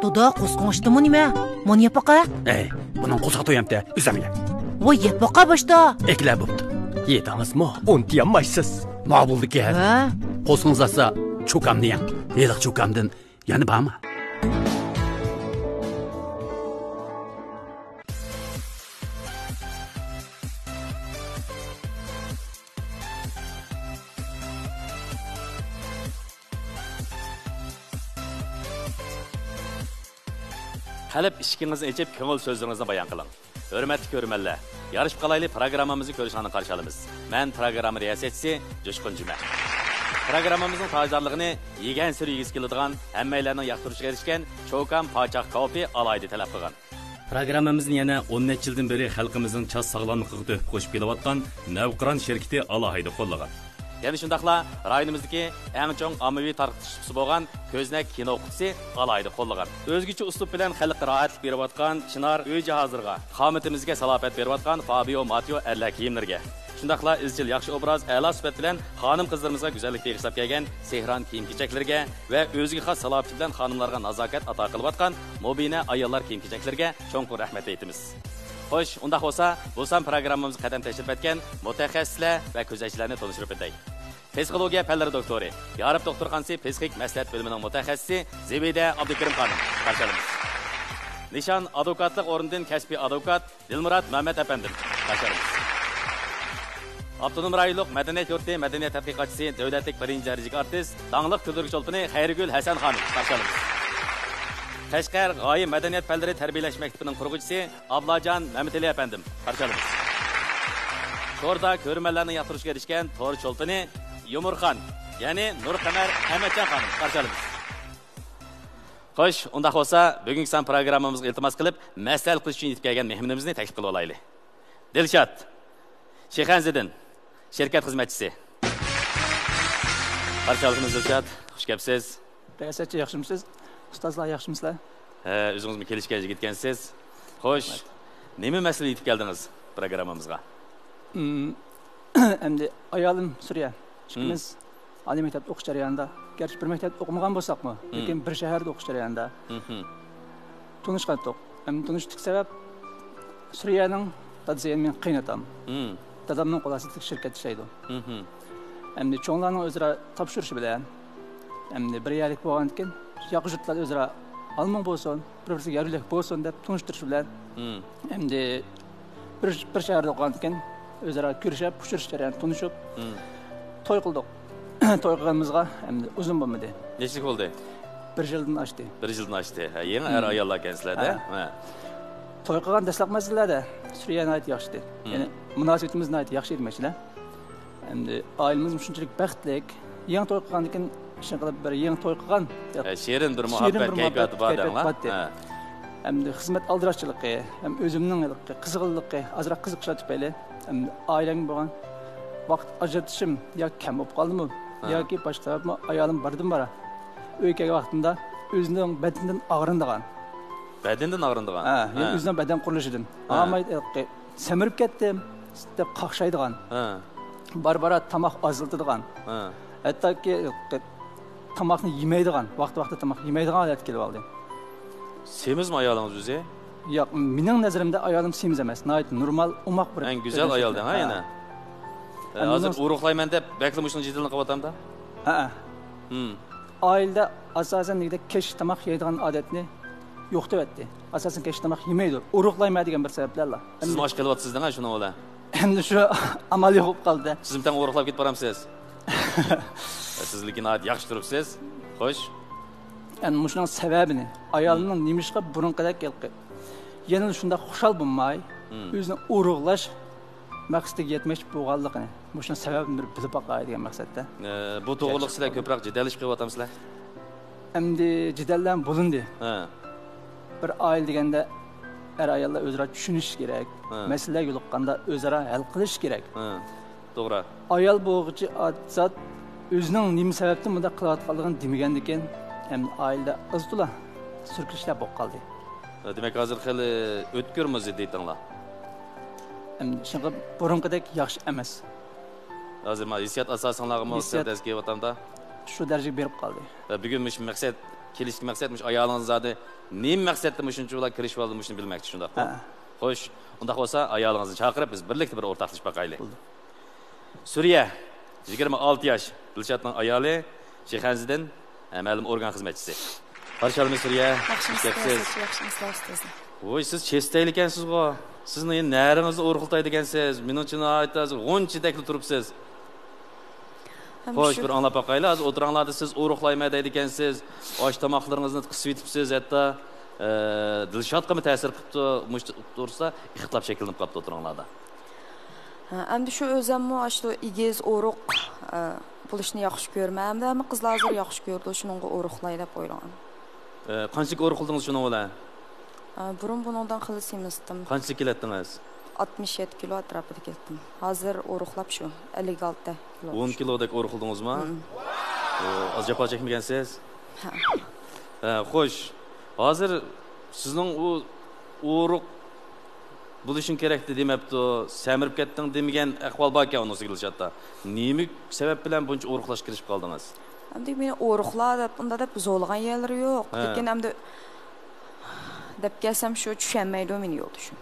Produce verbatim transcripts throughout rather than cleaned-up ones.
دادا، قورسىقىڭ ئاچتىمۇ نېمە؟ مانا يەپ باقە. ئەي، بۇنىڭ قورسىقى تويامتى، ئۆزۈڭ يە. ۋاي، يەپ باقە باشتا. ئەكىلە بوپتۇ. يېدىڭىزمۇ؟ ئۇنتۇيالمايسىز. ما بولدىكەن. ھە؟ قورسىقىڭىز ئاچسا، چوكامنى يەڭ. ھېلىقى چوكامدىن يەنە بارمۇ؟ قەلب ئىشىكىڭىزنى ئېچىپ، كۆڭۈل سۆزلىرىڭىزنى بايان قىلىڭ. ھۆرمەتلىك كۆرۈرمەنلەر، يارىشىپ قالايلى پروگراممىمىزنى كۆرۈشۈڭلارنى قارشى ئالىمىز. مەن پروگرامما رىياسەتچىسى جۇشقۇن جۈمە. پروگراممىمىزنىڭ تاجدارلىقىنى يېگەنسېرى يېگۈسى كېلىدىغان، ھەممەيلەننىڭ ياقتۇرۇشىغا ئېرىشكەن چوكام پاچاق كاۋىپى ئالاھىدە تەلەپ قىلغان. پروگراممىمىزنى يەنە ئون نەچچە يىلدىن بېرى خەلقىمىزنىڭ چاچ ساغلاملىقىغا تۆھپە قوشۇپ كېلىۋاتقان نەۋقىران شىركىتى ئالاھىدە قوللىغان. يەنە شۇنداقلا رايونىمىزدىكى ئەڭ چوڭ ئاممىۋى تارقىتىش سۇپىسى بولغان كۆزنەك كىنو قۇتىسى ئالاھىدە قوللىغان. ئۆزگىچە ئۇسلۇب بىلەن خەلققە راھەتلىك بېرىۋاتقان چىنار ئۆي جاھازلىرىغا، قامىتىمىزگە سالاپەت بېرىۋاتقان فابىيو ماتيو ئەرلەر كىيىملىرىگە، شۇنداقلا ئىزچىل ياخشى ئوبراز، ئەلا سۈپەت بىلەن خانىم-قىزلىرىمىزغا گۈزەللىك بېغىشلاپ كەلگەن سېھران كىيىم-كېچەكلىرىگە ۋە ئۆزىگە خاس سالاپىتى بىلەن خانىملارغا نازاكەت ئاتا قىلىۋاتقان مۇبىنە ئاياللار كىيىم-كېچەكلىرىگە چوڭقۇر رەھمەت ئېيتىمىز. خوش، ئۇنداق بولسا، بۇ سان پروگراممىمىزغا قەدەم تەشرىپ ئەتكەن مۇتەخەسسىسلەر ۋە كۆزەتچىلەرنى تونۇشتۇرۇپ ئۆتەي. پسىخولوگىيە پەنلىرى دوكتورى، يارىپ دوختۇرخانىسى پسىخىك مەسلىھەت بۆلۈمىنىڭ مۇتەخەسسىسى زىبىدە ئابدۇكېرىم خانىم، قارشى ئالىمىز. نىشان ئادۋوكاتلىق ئورنىدىن كەسپىي ئادۋوكات دىلمۇرات مەمەت ئەپەندىم، قارشى ئالىمىز. ئاپتونوم رايونلۇق مەدەنىيەت يۇرتى مەدەنىيەت تەتقىقاتچىسى، دۆلەتلىك بىرىنچى دەرىجىلىك ئارتىس، داڭلىق كۈلدۈرگۈ چولپىنى خەيرىگۈل ھەسەن خانىم، قارشى ئالىمىز. قەشقەر غايە مەدەنىيەت پەنلىرى تەربىيەلەش مەكتىپىنىڭ قۇرغۇچىسى ئابلاجان مەمتىلى ئەپەندىم، قارشى ئالىمىز. توردا كۆرۈرمەنلەرنىڭ ياقتۇرۇشىغا ئېرىشكەن تور چولپىنى يۇمۇرخان، يەنى نۇرقەمەر ئەمەتجان خانىم، قارشى ئالىمىز. خوش، ئۇنداق بولسا، بۈگۈنكى سان پروگراممىمىزغا ئىلتىماس قىلىپ، مەسلىھەت قىلىش ئۈچۈن يېتىپ كەلگەن مېھمىنىمىزنى تەكلىپ قىلىۋالايلى. دىلشات، شىركەت خىزمەتچىسى. قارشى ئالىسىمىز دىلشات، خۇش كەپسىز. رىياسەتچى، ياخشىمۇسىز؟ ئۇستازلار، ياخشىمۇسىلەر؟ ھە، ئۆزىڭىزمۇ كېلىشكەن يىگىتكەنسىز. خوش، رەھمەت. نېمە مەسىلە يېتىپ كەلدىڭىز پروگراممىمىزغا؟ ئەمدى ئايالىم سۈرىيە. ئىككىمىز ئالىي مەكتەپتە ئوقۇش جەريانىدا، گەرچە بىر مەكتەپتە ئوقۇمىغان بولساقمۇ، لېكىن بىر شەھەردە ئوقۇش جەريانىدا تونۇشقانتۇق. ئەمدى تونۇشتۇق سەۋەب، سۈرىيەنىڭ دادىسى، يەنى مېنىڭ قېيىنئاتام. دادامنىڭ قول ئاستىدىكى شىركەتتە ئىشلەيدۇ. ئەمدى چوڭلارنىڭ ئۆزئارا تاپشۇرۇشى بىلەن، ئەمدى بىر يەرلىك بولغاندىكىن، ياقا يۇرتلار ئۆزئارا ئالىمۇڭ بولسۇن، بىر-بىرسىگە يارىۋىلىك بولسۇن دەپ تونۇشتۇرۇش بىلەن، ئەمدى بىر، بىر شەھەردە ئوقۇغاندىكىن، ئۆزئارا كۆرۈشۈپ، ئۇچرىشىش جەريانىدا تونۇشۇپ، توي قىلدۇق. توي قىلغىنىمىزغا ئەمدى ئۇزۇن بولمىدى. نەچچە يىل بولدى؟ بىر يىلدىن ئاشتى. بىر يىلدىن ئاشتى. ھە، يېڭى ئەر-ئاياللاركەنسىلەر-دە. ھە. ھە. توي قىلغان دەسلەپ مەزگىللەردە سۈرىيە ناھايىتى ياخشى ئىدى. يەنى مۇناسىۋىتىمىز ناھايىتى ياخشى ئىدى مەشىلە. ئەمدى ئائىلىمىزمۇ شۇنچىلىك بەختلىك. يېڭى توي قىلغاندىن كېيىن، ئىشىنى قىلىپ، بىر يېڭى توي قىلغان، ئە، شېرىن بىر شېرىن مۇھەببەت بىر كەيپىياتى مۇھەببەت بار كەيپىياتى دەڭلار. بار ئىدى. ھە. ئەمدى خىزمەت ئالدىراشچىلىقى ھەم ئۆزۈمنىڭ ھېلىقى قىزغىنلىقى، ئازراق قىزىقىشلار تۈپەيلى، ئەمدى ئائىلەمگە بولغان ۋاقىت ئاجرىتىشىم يا كەم بولۇپ قالدىمۇ، ھە. ياكى باشقا سەۋەبمۇ، ئايالىم باردىن بارا ئۆيگە كەلگەن ۋاقتىمدا ئۆزىنىڭ بەدىنىدىن ئاغرىنىدىغان. بەدىنىدىن ئاغرىنىدىغان؟ ھە، ھە. ئۆزىنىڭ بەدەن قۇرۇلۇشىدىن. ھە. ئاڭمايدۇ، ھېلىقى سەمرىپ كەتتىم دەپ قاقشايدىغان، ھە. بارا-بارا تاماق ئازلىتىدىغان، ھە. ھەتتاكى تاماقنى يېمەيدىغان، ۋاقتى-ۋاقتىدا تاماق يېمەيدىغان ھالەتكە كېلىۋالدى. سېمىزمۇ ئايالىڭىز ئۆزى؟ ياق، مېنىڭ نەزىرىمدە ئايالىم سېمىز ئەمەس، ناھايىتى نورمال، ئوماق بىر ئەڭ گۈزەل ئايال دەڭ، ھە، يەنە. ھە، ھازىر ئۇرۇقلايمەن دەپ بەكلا مۇشۇنى جېدەلنى قىلىۋاتامدا؟ ھەئە. ھىم. ئائىلىدە ئاساسەن دېگۈدەك كەچلىك تاماق يەيدىغان ئادەتنى يوقىتىۋەتتى. ئاساسەن كەچلىك تاماق يېمەيدۇ. ئۇرۇقلايمەن دېگەن بىر سەۋەبلەرلا. سىزمۇ ئاچ قېلىۋاتىسىز دەڭ شۇنىڭ بىلەن. ئەمدى شۇ ئامال يوق بولۇپ قالدى. سىزمۇ تەڭ ئورۇقلاپ كېتىپ بارامسىز؟ سىز لېكىن ناھايىتى ياخشى تۇرۇپسىز. خوش. ئەمدى مۇشۇنىڭ سەۋەبىنى، ئايالىمنىڭ نېمىشقا بۇرۇنقىدەك ھېلىقى يەنىلا شۇنداق خۇشال بولماي، ئۆزىنى ئورۇقلاش مەقسىتىگە يەتمەكچى بولغانلىقىنى، مۇشۇنىڭ سەۋەبىنى بىر بىلىپ باقاي دېگەن مەقسەتتە. ئە، بۇ توغرىلىق سىلەر كۆپرەك جېدەللىشىپ قېلىۋاتامسىلەر؟ ئەمدى جېدەللەر بولۇندى. ھە. بىر ئائىلە دېگەندە ئەر-ئاياللار ئۆزئارا چۈشىنىشى كېرەك. ھە. مەسىلىلەر يولۇققاندا ئۆزئارا ھەل قىلىشى كېرەك. ھە. توغرا. ئايال بولغۇچى ئات-، زات ئۆزىنىڭ نېمە سەۋەبتىن بۇنداق قىلىۋاتقانلىقىنى دېمىگەندىكىن، ئەمدى ئائىلىدە ئاز-تولا سۈركىلىشلەر بولۇپ قالدى. دېمەك، ھازىر خېلى ئۆتكۈرمۇ زىددىيىتىڭلار؟ ئەمدى شۇنىڭغا بۇرۇنقىدەك ياخشى ئەمەس. ھازىر مانا ھېسسىيات ئاساسىڭلارغىمۇ ھېسسىيات سەل دەز كېلىۋاتامدا؟ شۇ دەرىجىگە بېرىپ قالدى. ۋە بۈگۈن مۇشۇ مەقسەت كېلىشتىكى مەقسەت مۇشۇ ئايالىڭىز زادى نېمە مەقسەتتە مۇشۇنچىلا كىرىشىۋالدى، مۇشۇنى بىلمەكچى، شۇنداقمۇ؟ ھە. خوش، ئۇنداق بولسا ئايالىڭىزنى چاقىرىپ، بىز بىرلىكتە بىر ئورتاقلىشىپ باقايلى. بولدى. سۈرىيە، يىگىرمە ئالتە ياش، دىلشاتنىڭ ئايالى، شىخەنزىدىن، ھە، مەلۇم ئورگان خىزمەتچىسى. قارشى ئالىمىز سۈرىيە. ياخشىمۇسىز، ياخشىمۇسىز، ئۇستاز. ۋوي، سىز چېستەيلى ئىكەنسىزغۇ. سىزنىڭ يەنە نەرىڭىزنى ئورۇقلىتاي دېگەنسىز. مېنىڭچە ناھايىتى ھازىر غۇنچىدەكلا تۇرۇپسىز. ھەم خوش، شۇ بىر ئاڭلاپ باقايلى. ھازىر ئوتتۇراڭلاردا سىز ئورۇقلايمەن دەيدىكەنسىز، ئاش تاماقلىرىڭىزنى قىسىۋېتىپسىز، ھەتتا، ئە، دىلشاتقىمۇ تەسىر قىپتۇ. مۇشۇ توغرىسىدا ئىختىلاپ شەكىللىنىپ قاپتۇ ئوتتۇراڭلاردا. ھە، ئەمدى شۇ ئۆزەممۇ ئاشۇ ئېگىز ئورۇق، ئە، بولۇشنى ياخشى كۆرمەن. ئەمدى ھەممە قىزلار ھازىر ياخشى كۆرىدۇ، شۇنىڭغا ئورۇقلاي دەپ ئويلىغان. ئە، قانچىلىك ئورۇق قىلدىڭىز شۇنىڭ بىلەن؟ ئە، بۇرۇن بۇنىڭدىن خېلى سېمىزتىم. قانچىلىك كېلەتتىڭىز؟ ئاتمىش يەتتە كىلو ئەتراپىدا كەتتىم. ھازىر ئورۇقلاپ شۇ، ئەللىك ئالتە كىلو. ئون كىلودەك ئورۇق قىلدىڭىزمۇ؟ ھىم. ئو، ئاز جاپا چەكمىگەنسىز؟ ھە. ھە، خوش. ھازىر سىزنىڭ ئۇ ئورۇق بولۇشۇڭ كېرەكتى دېمەپتۇ، سەمرىپ كەتتىڭ دېمىگەن ئەھۋال باركەن ئۇنىڭ ئۈستىگە دىلشاتتا. نېمە سەۋەب بىلەن بۇنچە ئورۇقلاشقا كىرىشىپ قالدىڭىز؟ ئەمدى مېنى ئورۇقلا دەپ، ئۇنداق دەپ زورلىغان يەرلىرى يوق. ھە. لېكىن ئەمدى دەپ كەلسەم شۇ، چۈشەنمەيدۇ مېنى يولدىشىم.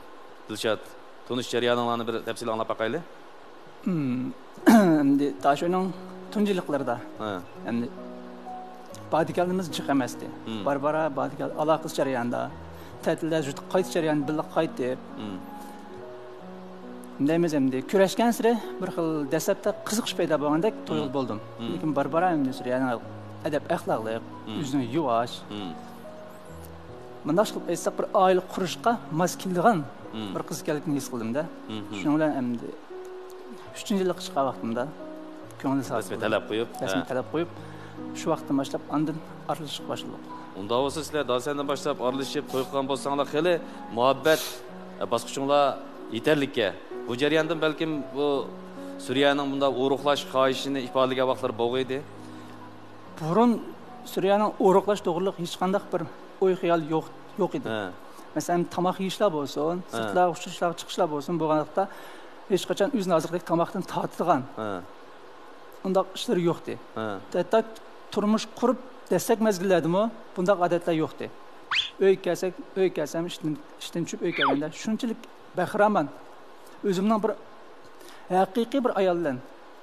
دىلشات، تونۇش جەريانىڭلارنى بىر تەپسىلىي ئاڭلاپ باقايلى. ھىم. ئەمدى تاشۇنىڭ تۇنجى يىللىقلىرىدا. ھە. ئەمدى بادىكەللىمىز جىق ئەمەستى. ھىم. بارا-بارا بادىكەل ئالاقىسى جەريانىدا، تەتىلدە يۇرتقا قايتىش جەريانىدا بىللە قايتىپ. ھىم. دەيمىز ئەمدى، كۆرۈشكەنسېرى بىر خىل دەسلەپتە قىزىقىش پەيدا بولغاندەك تۇيغۇدا ھىم. بولدۇم. ھىم. لېكىن بارا-بارا ئەمدى سۈرىيەنىڭ ئەدەپ-ئەخلاقلىق، ھىم. ئۆزىنىڭ يۇۋاش، ھىم. مۇنداق قىلىپ ئېيتساق، بىر ئائىلە قۇرۇشقا ماس كېلىدىغان مم. بىر قىز ئىكەنلىكىنى ھېس قىلدىمدا. مم. شۇنىڭ بىلەن ئەمدى ئۈچىنچى يىللىققا چىققان ۋاقتىمدا كۆڭۈل رەسمىي تەلەپ قويۇپ، رەسمىي ھە. تەلەپ قويۇپ، شۇ ۋاقىتتىن باشلاپ ئاندىن ئارىلىشىشقا باشلىدۇق. ئۇنداق بولسا سىلەر دادىسەندىن باشلاپ ئارىلىشىپ توي قىلغان بولساڭلار خېلى مۇھەببەت، ئە، باسقۇچۇڭلار يېتەرلىككەن. بۇ جەرياندىن بەلكىم بۇ سۈرىيەنىڭ بۇنداق ئورۇقلاش خاھىشىنى ئىپادىلىگەن ۋاقىتلار بولغىيدى. بۇرۇن سۈرىيەنىڭ ئورۇقلاش توغرىلىق ھېچقانداق بىر ئوي خىيال يوق، يوق ئىدى. ھە. مەسىلەن، تاماق يېيىشلا بولسۇن، ھە. سىرتلارغا ئۇچرىشىشلارغا چىقىشلا بولسۇن، بولغانلىقتا ھېچقاچان ئۆزىنى ھازىرقىدەك تاماقتىن تارتىدىغان ھە. ئۇنداق ئىشلىرى يوقتى. ھە. ھەتتا تۇرمۇش قۇرۇپ دەسلەپ مەزگىللەردىمۇ بۇنداق ئادەتلەر يوقتى. ئۆيگە كەلسەك، ئۆيگە كەلسەم، ئىشتىن، ئىشتىن چۈشۈپ ئۆيگە كەلگەندە شۇنچىلىك بەخىرامان. ئۆزۈمنىڭ بىر ھەقىقىي بىر ئايال بىلەن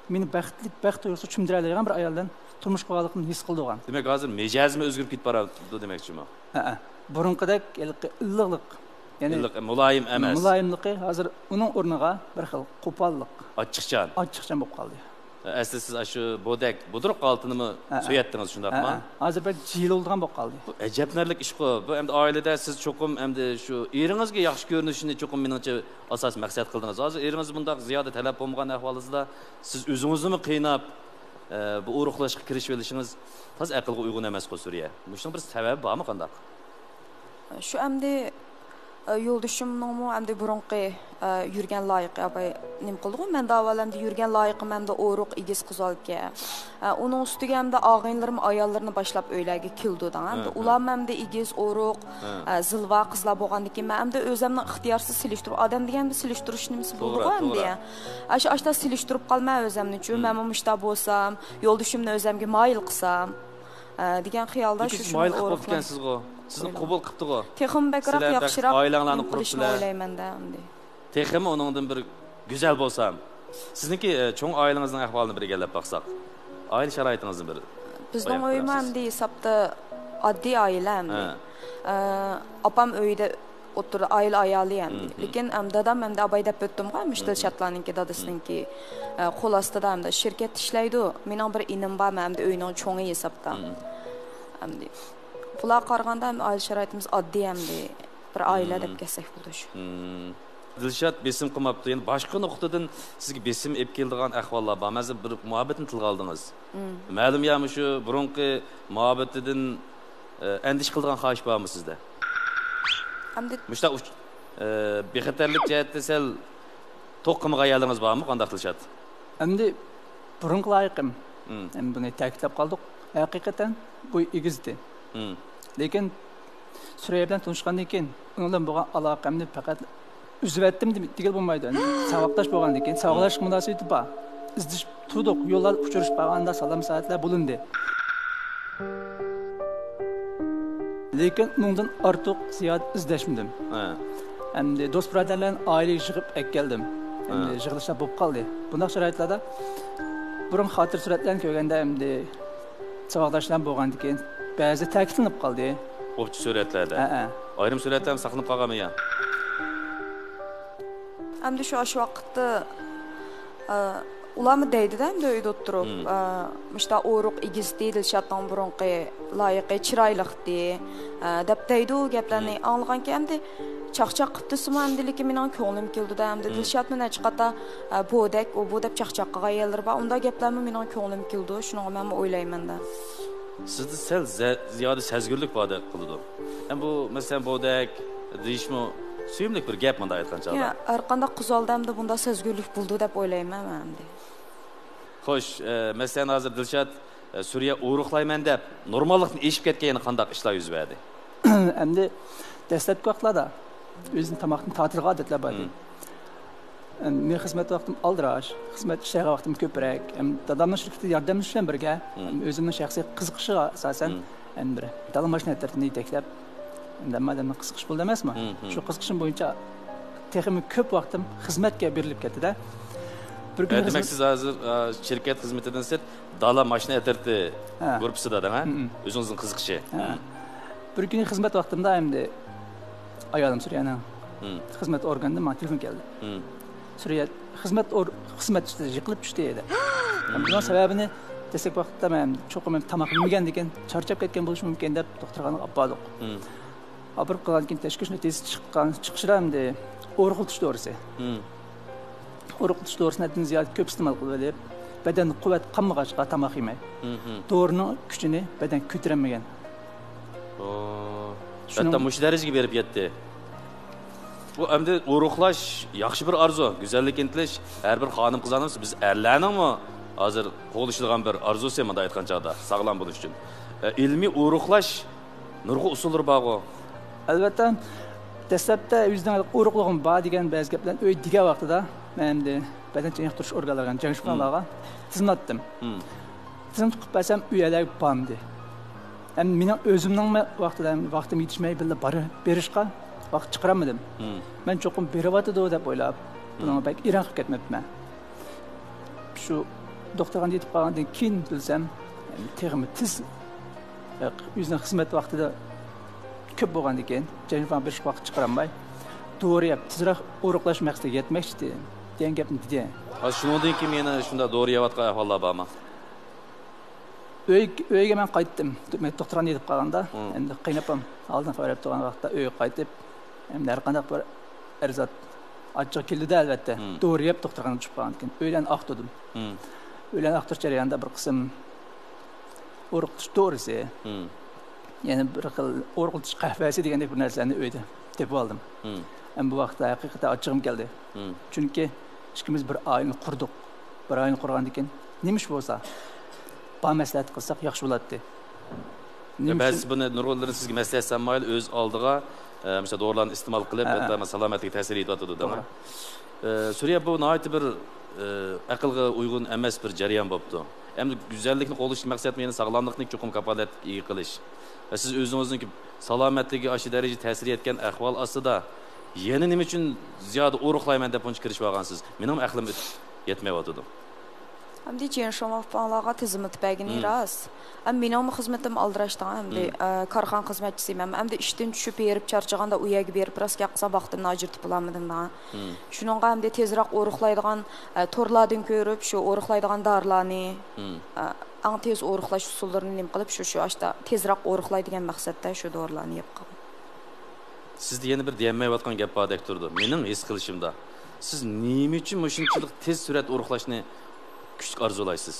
مېنى بەختلىك، بەخت تۇيغۇسىغا چۆمدۈرەلەيدىغان بىر ئايال بىلەن تۇرمۇش قۇرغانلىقىمنى ھېس قىلىدىغان. دېمەك، ھازىر مىجەزىمۇ ئۆزگىرىپ كېتىپ بارىدۇ دېمەكچىمۇ؟ ھەئە. بۇرۇنقىدەك ھېلىقى ئىللىقلىق، يەنى ئىللىق، مۇلايىم ئەمەس. مۇلايىملىقى ھازىر ئۇنىڭ ئورنىغا بىر خىل قوپاللىق، ئاچچىقچان. ئاچچىقچان بولۇپ قالدى. ئەسلى سىز ئاشۇ بۇدەك، بۇدرۇق ھالىتىنىمۇ ھەئە. سۆيەتتىڭىز، شۇنداقمۇ؟ ھەئە. ھازىر بەك جىلىلدىغان بولۇپ قالدى. بۇ ئەجەبلىنەرلىك ئىشقۇ. بۇ ئەمدى ئائىلىدە سىز چوقۇم ئەمدى شۇ ئېرىڭىزگە ياخشى كۆرۈنۈشىنى چوقۇم مېنىڭچە ئاساسىي مەقسەت قىلدىڭىز. ھازىر ئېرىڭىز بۇنداق زىيادە تەلەپ بولمىغان ئەھۋالىڭىزدا سىز ئۆزىڭىزنىمۇ قىيناپ، ئە، بۇ ئورۇقلاشقا كىرىشىۋېلىشىڭىز تازا ئەقىلگە ئۇيغۇن ئەمەسقۇ، سۈرىيە. مۇشۇنىڭ بىر سەۋەبى بارمۇ قانداق؟ شۇ ئەمدى، ئە، يولدىشىمنىڭمۇ ئەمدى بۇرۇنقى، ئە، يۈرگەن لايىقى ئاپاي نېمە قىلدىغۇ؟ مەن داۋالى ئەمدى يۈرگەن لايىقىم ئەمدى ئورۇق ئېگىز قىزالكەن. ئە، ئۇنىڭ ئۈستىگە ئەمدى ئاغىنىلىرىم ئاياللىرىنى باشلاپ ئۆيلەرگە كېلىدۇ دەڭ. ئەمدى ھە، ھە. ئۇلارمۇ ئەمدى ئېگىز، ئورۇق، ھە. ئە، زىلۋا قىزلار بولغاندىكىن مەن ئەمدى ئۆزەمنى ئىختىيارسىز سېلىشتۇرۇپ، ئادەم دېگەن بىر سېلىشتۇرۇش نېمىسى بولىدىغۇ توغرا، ئەمدى. توغرا. ئاشۇ، ئاشتا سېلىشتۇرۇپ قالماي ئۆزەمنىچۇ، مم. مەنمۇ مۇشتا بولسام، يولدىشىمنى ئۆزەمگە مايىل قىلسام، ئە، دېگەن خىيالدا لېكىن شۇ سىز مايىل قىلىپ بوپتىكەنسىزغۇ. سىزنى قوبۇل قىپتىغۇ. تېخىمۇ بەكرەك سىلەر ياخشىراق ئائىلەڭلارنى قۇرۇپ قىلىشنى بىلە. ئويلايمەن-دە ئەمدى. تېخىمۇ ئۇنىڭدىن بىر گۈزەل بولسام. سىزنىڭكى، ئە، چوڭ ئائىلىڭىزنىڭ ئەھۋالىنى بىر ئىگىلەپ باقساق. ئائىلە شارائىتىڭىزنى بىر بىزنىڭ بايان ئۆيمۇ قىلىڭ سىز. ئەمدى ھېسابتا ئاددىي ئائىلە ئەمدى. ھە. ئە، ئاپام ئۆيدە ئوتتۇرىدا ئائىلە ئايالى ئەمدى. مم، مم. لېكىن، ئەم، دادام ئەمدى ئاپاي دەپ ئۆتتۈمغۇ، مم، مم. دىلشاتلارنىڭكى دادىسىنىڭكى، ئە، قول ئاستىدا ئەمدى شىركەتتە ئىشلەيدۇ. مېنىڭ بىر ئىنىم بار، مەن ئەمدى ئۆينىڭ چوڭى ھېسابتا. مم. ئەمدى بۇلارغا قارىغاندا ئەمدى ئائىلە شارائىتىمىز ئاددىي ئەمدى. بىر ئائىلە مم. دەپ كەتسەك بولىدۇ شۇ. مم. دىلشات بېسىم قىلماپتۇ. يەنە باشقا نۇقتىدىن سىزگە بېسىم ئېلىپ كېلىدىغان ئەھۋاللار بارمۇ؟ ھازىر بىر مۇھەببەتنى تىلغا ئالدىڭىز. مم. مەلۇم يا مۇشۇ بۇرۇنقى مۇھەببىتىدىن، ئە، ئەندىشە قىلىدىغان خاھىش بارمۇ سىزدە؟ ئەمدى مۇشۇنداق ئۇچ-، ئە، بىخەتەرلىك جەھەتتە سەل توق قىلمىغان يەرلىرىڭىز بارمۇ؟ قانداق دىلشات؟ ئەمدى بۇرۇنقى لايىقىم. مم. ئەمدى بۇنى تەكىتلەپ قالدۇق. ھەقىقەتەن بويى ئېگىز ئىدى. مم. لېكىن سۈرەييە بىلەن تونۇشقاندىن كېيىن ئۇنىڭ بىلەن بولغان ئالاقەمنى پەقەت ئۈزۈۋەتتىم دېگىلى بولمايدۇ. ئەمدى ساۋاقداش بولغاندىن كېيىن ساۋاقداشلىق مۇناسىۋىتى بار. ئىزدىشىپ تۇردۇق، يوللار ئۇچرىشىپ قالغاندا سالام سائەتلەر بولۇندى. لېكىن ئۇنىڭدىن ئارتۇق زىيادە ئىزدەشمىدىم. ھە. ئەمدى دوست بۇرادەرلەرنى ئائىلىگە يىغىپ ئەكەلدىم. ئەمدى ھە. يىغىلىشلار بولۇپ قالدى. بۇنداق شارائىتلاردا بۇرۇن خاتىرە سۈرەتلەرنى كۆرگەندە ئەمدى ساۋاقداشلار بولغاندىكىن بەزى تەكىتلىنىپ قالدى. ئوپچە سۈرەتلەردە. ھە، ھە. ئايرىم سۈرەتلەرمۇ ساقلىنىپ قالغانمۇ يا؟ ئەمدى شۇ، ئاشۇ ۋاقىتتا، ئە، ئۇلارمۇ دەيدىدە، ئەمدى ئۆيدە ئولتۇرۇپ، مم. ئە، مۇشۇنداق ئورۇق ئېگىزتى، دىلشاتنىڭ بۇرۇنقى لايىقى، چىرايلىقتى، ئە، دەپ دەيدۇ، ئۇ گەپلەرنى مم. ئاڭلىغانكەن، ئەمدى چاقچاق قىپتۇسىمۇ ئەمدى، لېكىن مېنىڭ كۆڭلۈم كېلىدۇ-دە، ئەمدى مم. دىلشاتمۇ نەچچە قاتا، ئە، بۇ دەك، ئۇ بۇ دەپ چاقچاق قىلغان يەرلىرى بار، ئۇنداق گەپلەرمۇ مېنىڭ كۆڭلۈم كېلىدۇ، شۇنىڭغا مەنمۇ ئويلايمەن-دە. سىزدە سەل زە-، زىيادە سەزگۈرلۈك باردەك قىلىدۇ. ھەم بۇ، مەسىلەن، بۇدەك دېيىشمۇ سۆيۈملۈك بىر گەپ، مۇنداق ئېيتقان چاغدا. يا، ھەر قانداق قىز ئالدى ئەمدى بۇنداق سەزگۈرلۈك بولىدۇ دەپ ئويلايمەن مەن ئەمدى. خوش، ئە، مەسىلەن، ھازىر دىلشات، ئە، سۈرىيە ئورۇقلايمەن دەپ نورماللىقتىن ئېشىپ كەتكەن يەنە قانداق ئىشلار يۈز بەردى؟ ئەمدى دەسلەپكى ۋاقىتلاردا ئۆزىنى تاماقتىن تارتىدىغان ئادەتلەر بار ئىدى. مم. ئەم، مېنىڭ خىزمەت ۋاقتىم ئالدىراش، خىزمەت ئىشلەيدىغان ۋاقتىم كۆپرەك. ئەم، دادامنىڭ شىركىتىدە ياردەملىشىش بىلەن بىرگە، مم. ئەم، ئۆزۈمنىڭ شەخسىي قىزىقىشىغا ئاساسەن، مم. ئەم، بىر دالا ماشىنا ھەرىكىتىنى يېتەكلەپ، ئەمدى ھەممە ئادەمنىڭ قىزىقىشى بولىدۇ ئەمەسمۇ؟ مم، مم. شۇ قىزىقىشىم بويىچە تېخىمۇ كۆپ ۋاقتىم خىزمەتكە بېرىلىپ كەتتىدە. بىر ئە، كۈنى دېمەك، خىزمەت سىز ھازىر، ئا، شىركەت خىزمىتىدىن سىرت دالا ماشىنا ئەترىتى ھە. گۇرۇپپىسىدا دەڭ، ھە؟ مم، مم. ئۆزىڭىزنىڭ قىزىقىشى. ھە. مم. بىر كۈنى خىزمەت ۋاقتىمدا ئەمدى ئايالىم سۈرىيەنىڭ مم. خىزمەت ئورگىنىدىن ماڭا تېلېفون كەلدى. مم. سۈرىيە خىزمەت ئور-، خىزمەت ئۈستىدە يىقىلىپ چۈشتى دېدى. مم. بۇنىڭ سەۋەبىنى دەسلەپكى ۋاقىتتا مەن چوقۇم تاماق يېمىگەندىكىن، چارچاپ كەتكەن بولۇشى مۇمكىن دەپ دوختۇرخانىغا ئاپاردۇق. مم. ئاپىرىپ قالغاندىن كېيىن تەكشۈرۈش نەتىجىسى چىققان، چىقىشىدا ئەمدى ئورۇقلىتىش دورىسى. مم. ئورۇقلىتىش دورىسىنى ھەددىدىن زىيادە كۆپ ئىستېمال قىلىۋېلىپ، بەدەندە قۇۋۋەت قالمىغاچقا تاماق يېمەي، مم. دورىنىڭ كۈچىنى بەدەن كۆتۈرەلمىگەن. ئو، شۇنىڭ ھەتتا مۇشۇ دەرىجىگە بېرىپ يەتتى. بۇ ئەمدى ئورۇقلاش ياخشى بىر ئارزۇ، گۈزەللىككە ئىنتىلىش ھەر بىر خانىم-قىزلارنىڭ، بىز ئەرلەرنىڭمۇ ھازىر قوغلىشىدىغان بىر ئارزۇسى، مۇنداق ئېيتقان چاغدا، ساغلام بولۇش ئۈچۈن. ئە، ئىلمىي ئورۇقلاش نۇرغۇن ئۇسۇللىرى بارغۇ؟ ئەلۋەتتە، دەسلەپتە ئۆزىنىڭ ئورۇقلۇقۇم بار دېگەن بەزى گەپلەرنى ئۆيدە دېگەن ۋاقتىدا، مەن ئەمدى بەدەن چېنىقتۇرۇش ئورگانلىرىغا، جياڭشىفاڭلارغا تىزىملاتتىم. مم. تىزىملىتىپ قىلىپ بەرسەم، ئۆيەرلەرگە بارمىدى. ئەمدى مېنىڭ ئۆزۈمنىڭمۇ ۋاقتىدا، ۋاقتىم يېتىشمەي بىللە بار-، بېرىشقا ۋاقىت چىقىرالمىدىم. مم. مەن چوقۇم بېرىۋاتىدۇ دەپ ئويلاپ، بۇنىڭغا مم. بەك ئېرەن قىلىپ كەتمەپتىمەن. شۇ دوختۇرخانىدا يېتىپ قالغاندىن كېيىن بىلسەم، تېخىمۇ تېز، ئۆزىنىڭ خىزمەت ۋاقتىدا كۆپ بولغاندىن كېيىن، جياڭشىفاڭ بېرىشقا ۋاقىت چىقىرالماي، دورا يەپ، تېزرەك ئورۇقلاش مەقسىتىگە يەتمەكچىدىم، دېگەن گەپنى دېدى. ھازىر شۇنىڭدىن كېيىن يەنە شۇنداق دورا يەۋاتقان ئەھۋاللار بارمۇ؟ ئۆي-، ئۆيگە مەن قايتتىم. دوختۇرخانىدا يېتىپ قالغاندا، مم. ئەمدى قېيىنئاپام ئالدىن خەۋەر بېرىپ تۇرغان ۋاقىتتا ئۆيگە قايتىپ، ئەمدى ھەر قانداق بىر ئەرزات ئاچچىقى كېلىدۇ-دە، ئەلۋەتتە. مم. دورا يەپ دوختۇرخانىغا چۈشۈپ قالغاندىكىن، ئۆيلەرنى ئاختۇردۇم. مم. ئۆيلەرنى ئاختۇرۇش جەريانىدا بىر قىسىم ئورۇقلىتىش دورىسى، مم. يەنە بىر خىل ئورۇقلىتىش قەھۋەسى دېگەندەك بىر نەرسىلەرنى ئۆيدە تېپىۋالدىم. مم. ئەمدى بۇ ۋاقىتتا ھەقىقەتەن ئاچچىقىم كەلدى. مم. چۈنكى ئىككىمىز بىر ئائىلىنى قۇردۇق. بىر ئائىلىنى قۇرغاندىن كېيىن نېمە ئىش بولسا، بار مەسلىھەت قىلساق ياخشى بولاتتى. نېمە بەزى ئۈچۈن؟ بۇنى نۇرغۇنلىرى سىزگە مەسلىھەت سانمايلا ئۆز ئالدىغا، ئە، مىسال، دورىلارنى ئىستېمال قىلىپ، ھە، ھەتتا ھە. سالامەتلىككە تەسىر يېتىۋاتىدۇ، توغرا. ئە، سۈرىيە، بۇ ناھايىتى بىر، ئە، ئەقىلگە ئۇيغۇن ئەمەس بىر جەريان بوپتۇ. ئەمدى گۈزەللىكنى قوغداشتىكى مەقسەتمۇ يەنە ساغلاملىقنى چوقۇم كاپالەتكە ئىگە قىلىش. ۋە سىز ئۆزىڭىزنىڭكى سالامەتلىكىگە ئاشۇ دەرىجىدە تەسىر يەتكەن ئەھۋال ئاستىدا يەنە نېمە ئۈچۈن زىيادە ئورۇقلايمەن دەپ بۇنچە كىرىشىۋالغانسىز؟ مېنىڭمۇ ئەقلىم ئۆتۈپ يەتمەيۋاتىدۇ. ئەمدى جياڭشىفاڭ ئاپاڭلارغا تىزىملىتىپ بەرگىنى مم. راست. ئەمما مېنىڭمۇ خىزمىتىم ئالدىراشتىغان ئەمدى، مم. ئە، كارخانا خىزمەتچىسى مەنمۇ. ئەمدى ئىشتىن چۈشۈپ بېرىپ چارچىغاندا ئۇ يەرگە بېرىپ راست گەپ قىلسام ۋاقتىمنى ئاجرىتىپ بولالمىدىم دەڭ. مم. شۇنىڭغا ئەمدى تېزراق ئورۇقلايدىغان، ئە، تورلاردىن كۆرۈپ شۇ ئورۇقلايدىغان دارىلارنى، مم. ئە، ئەڭ تېز ئورۇقلاش ئۇسۇللىرىنى نېمە قىلىپ شۇ، شۇ ئاشتا تېزراق ئورۇقلاي دېگەن مەقسەتتە شۇ دورىلارنى يەپ قالغان. سىزدە يەنە بىر دېيەلمەيۋاتقان گەپ بار دەك تۇرىدۇ. مېنىڭ ھېس قىلىشىمدا، سىز نېمە ئۈچۈن مۇشۇنچىلىك تېز سۈرئەتتە ئورۇقلاشنى كۈچلۈك ئارزۇلايسىز؟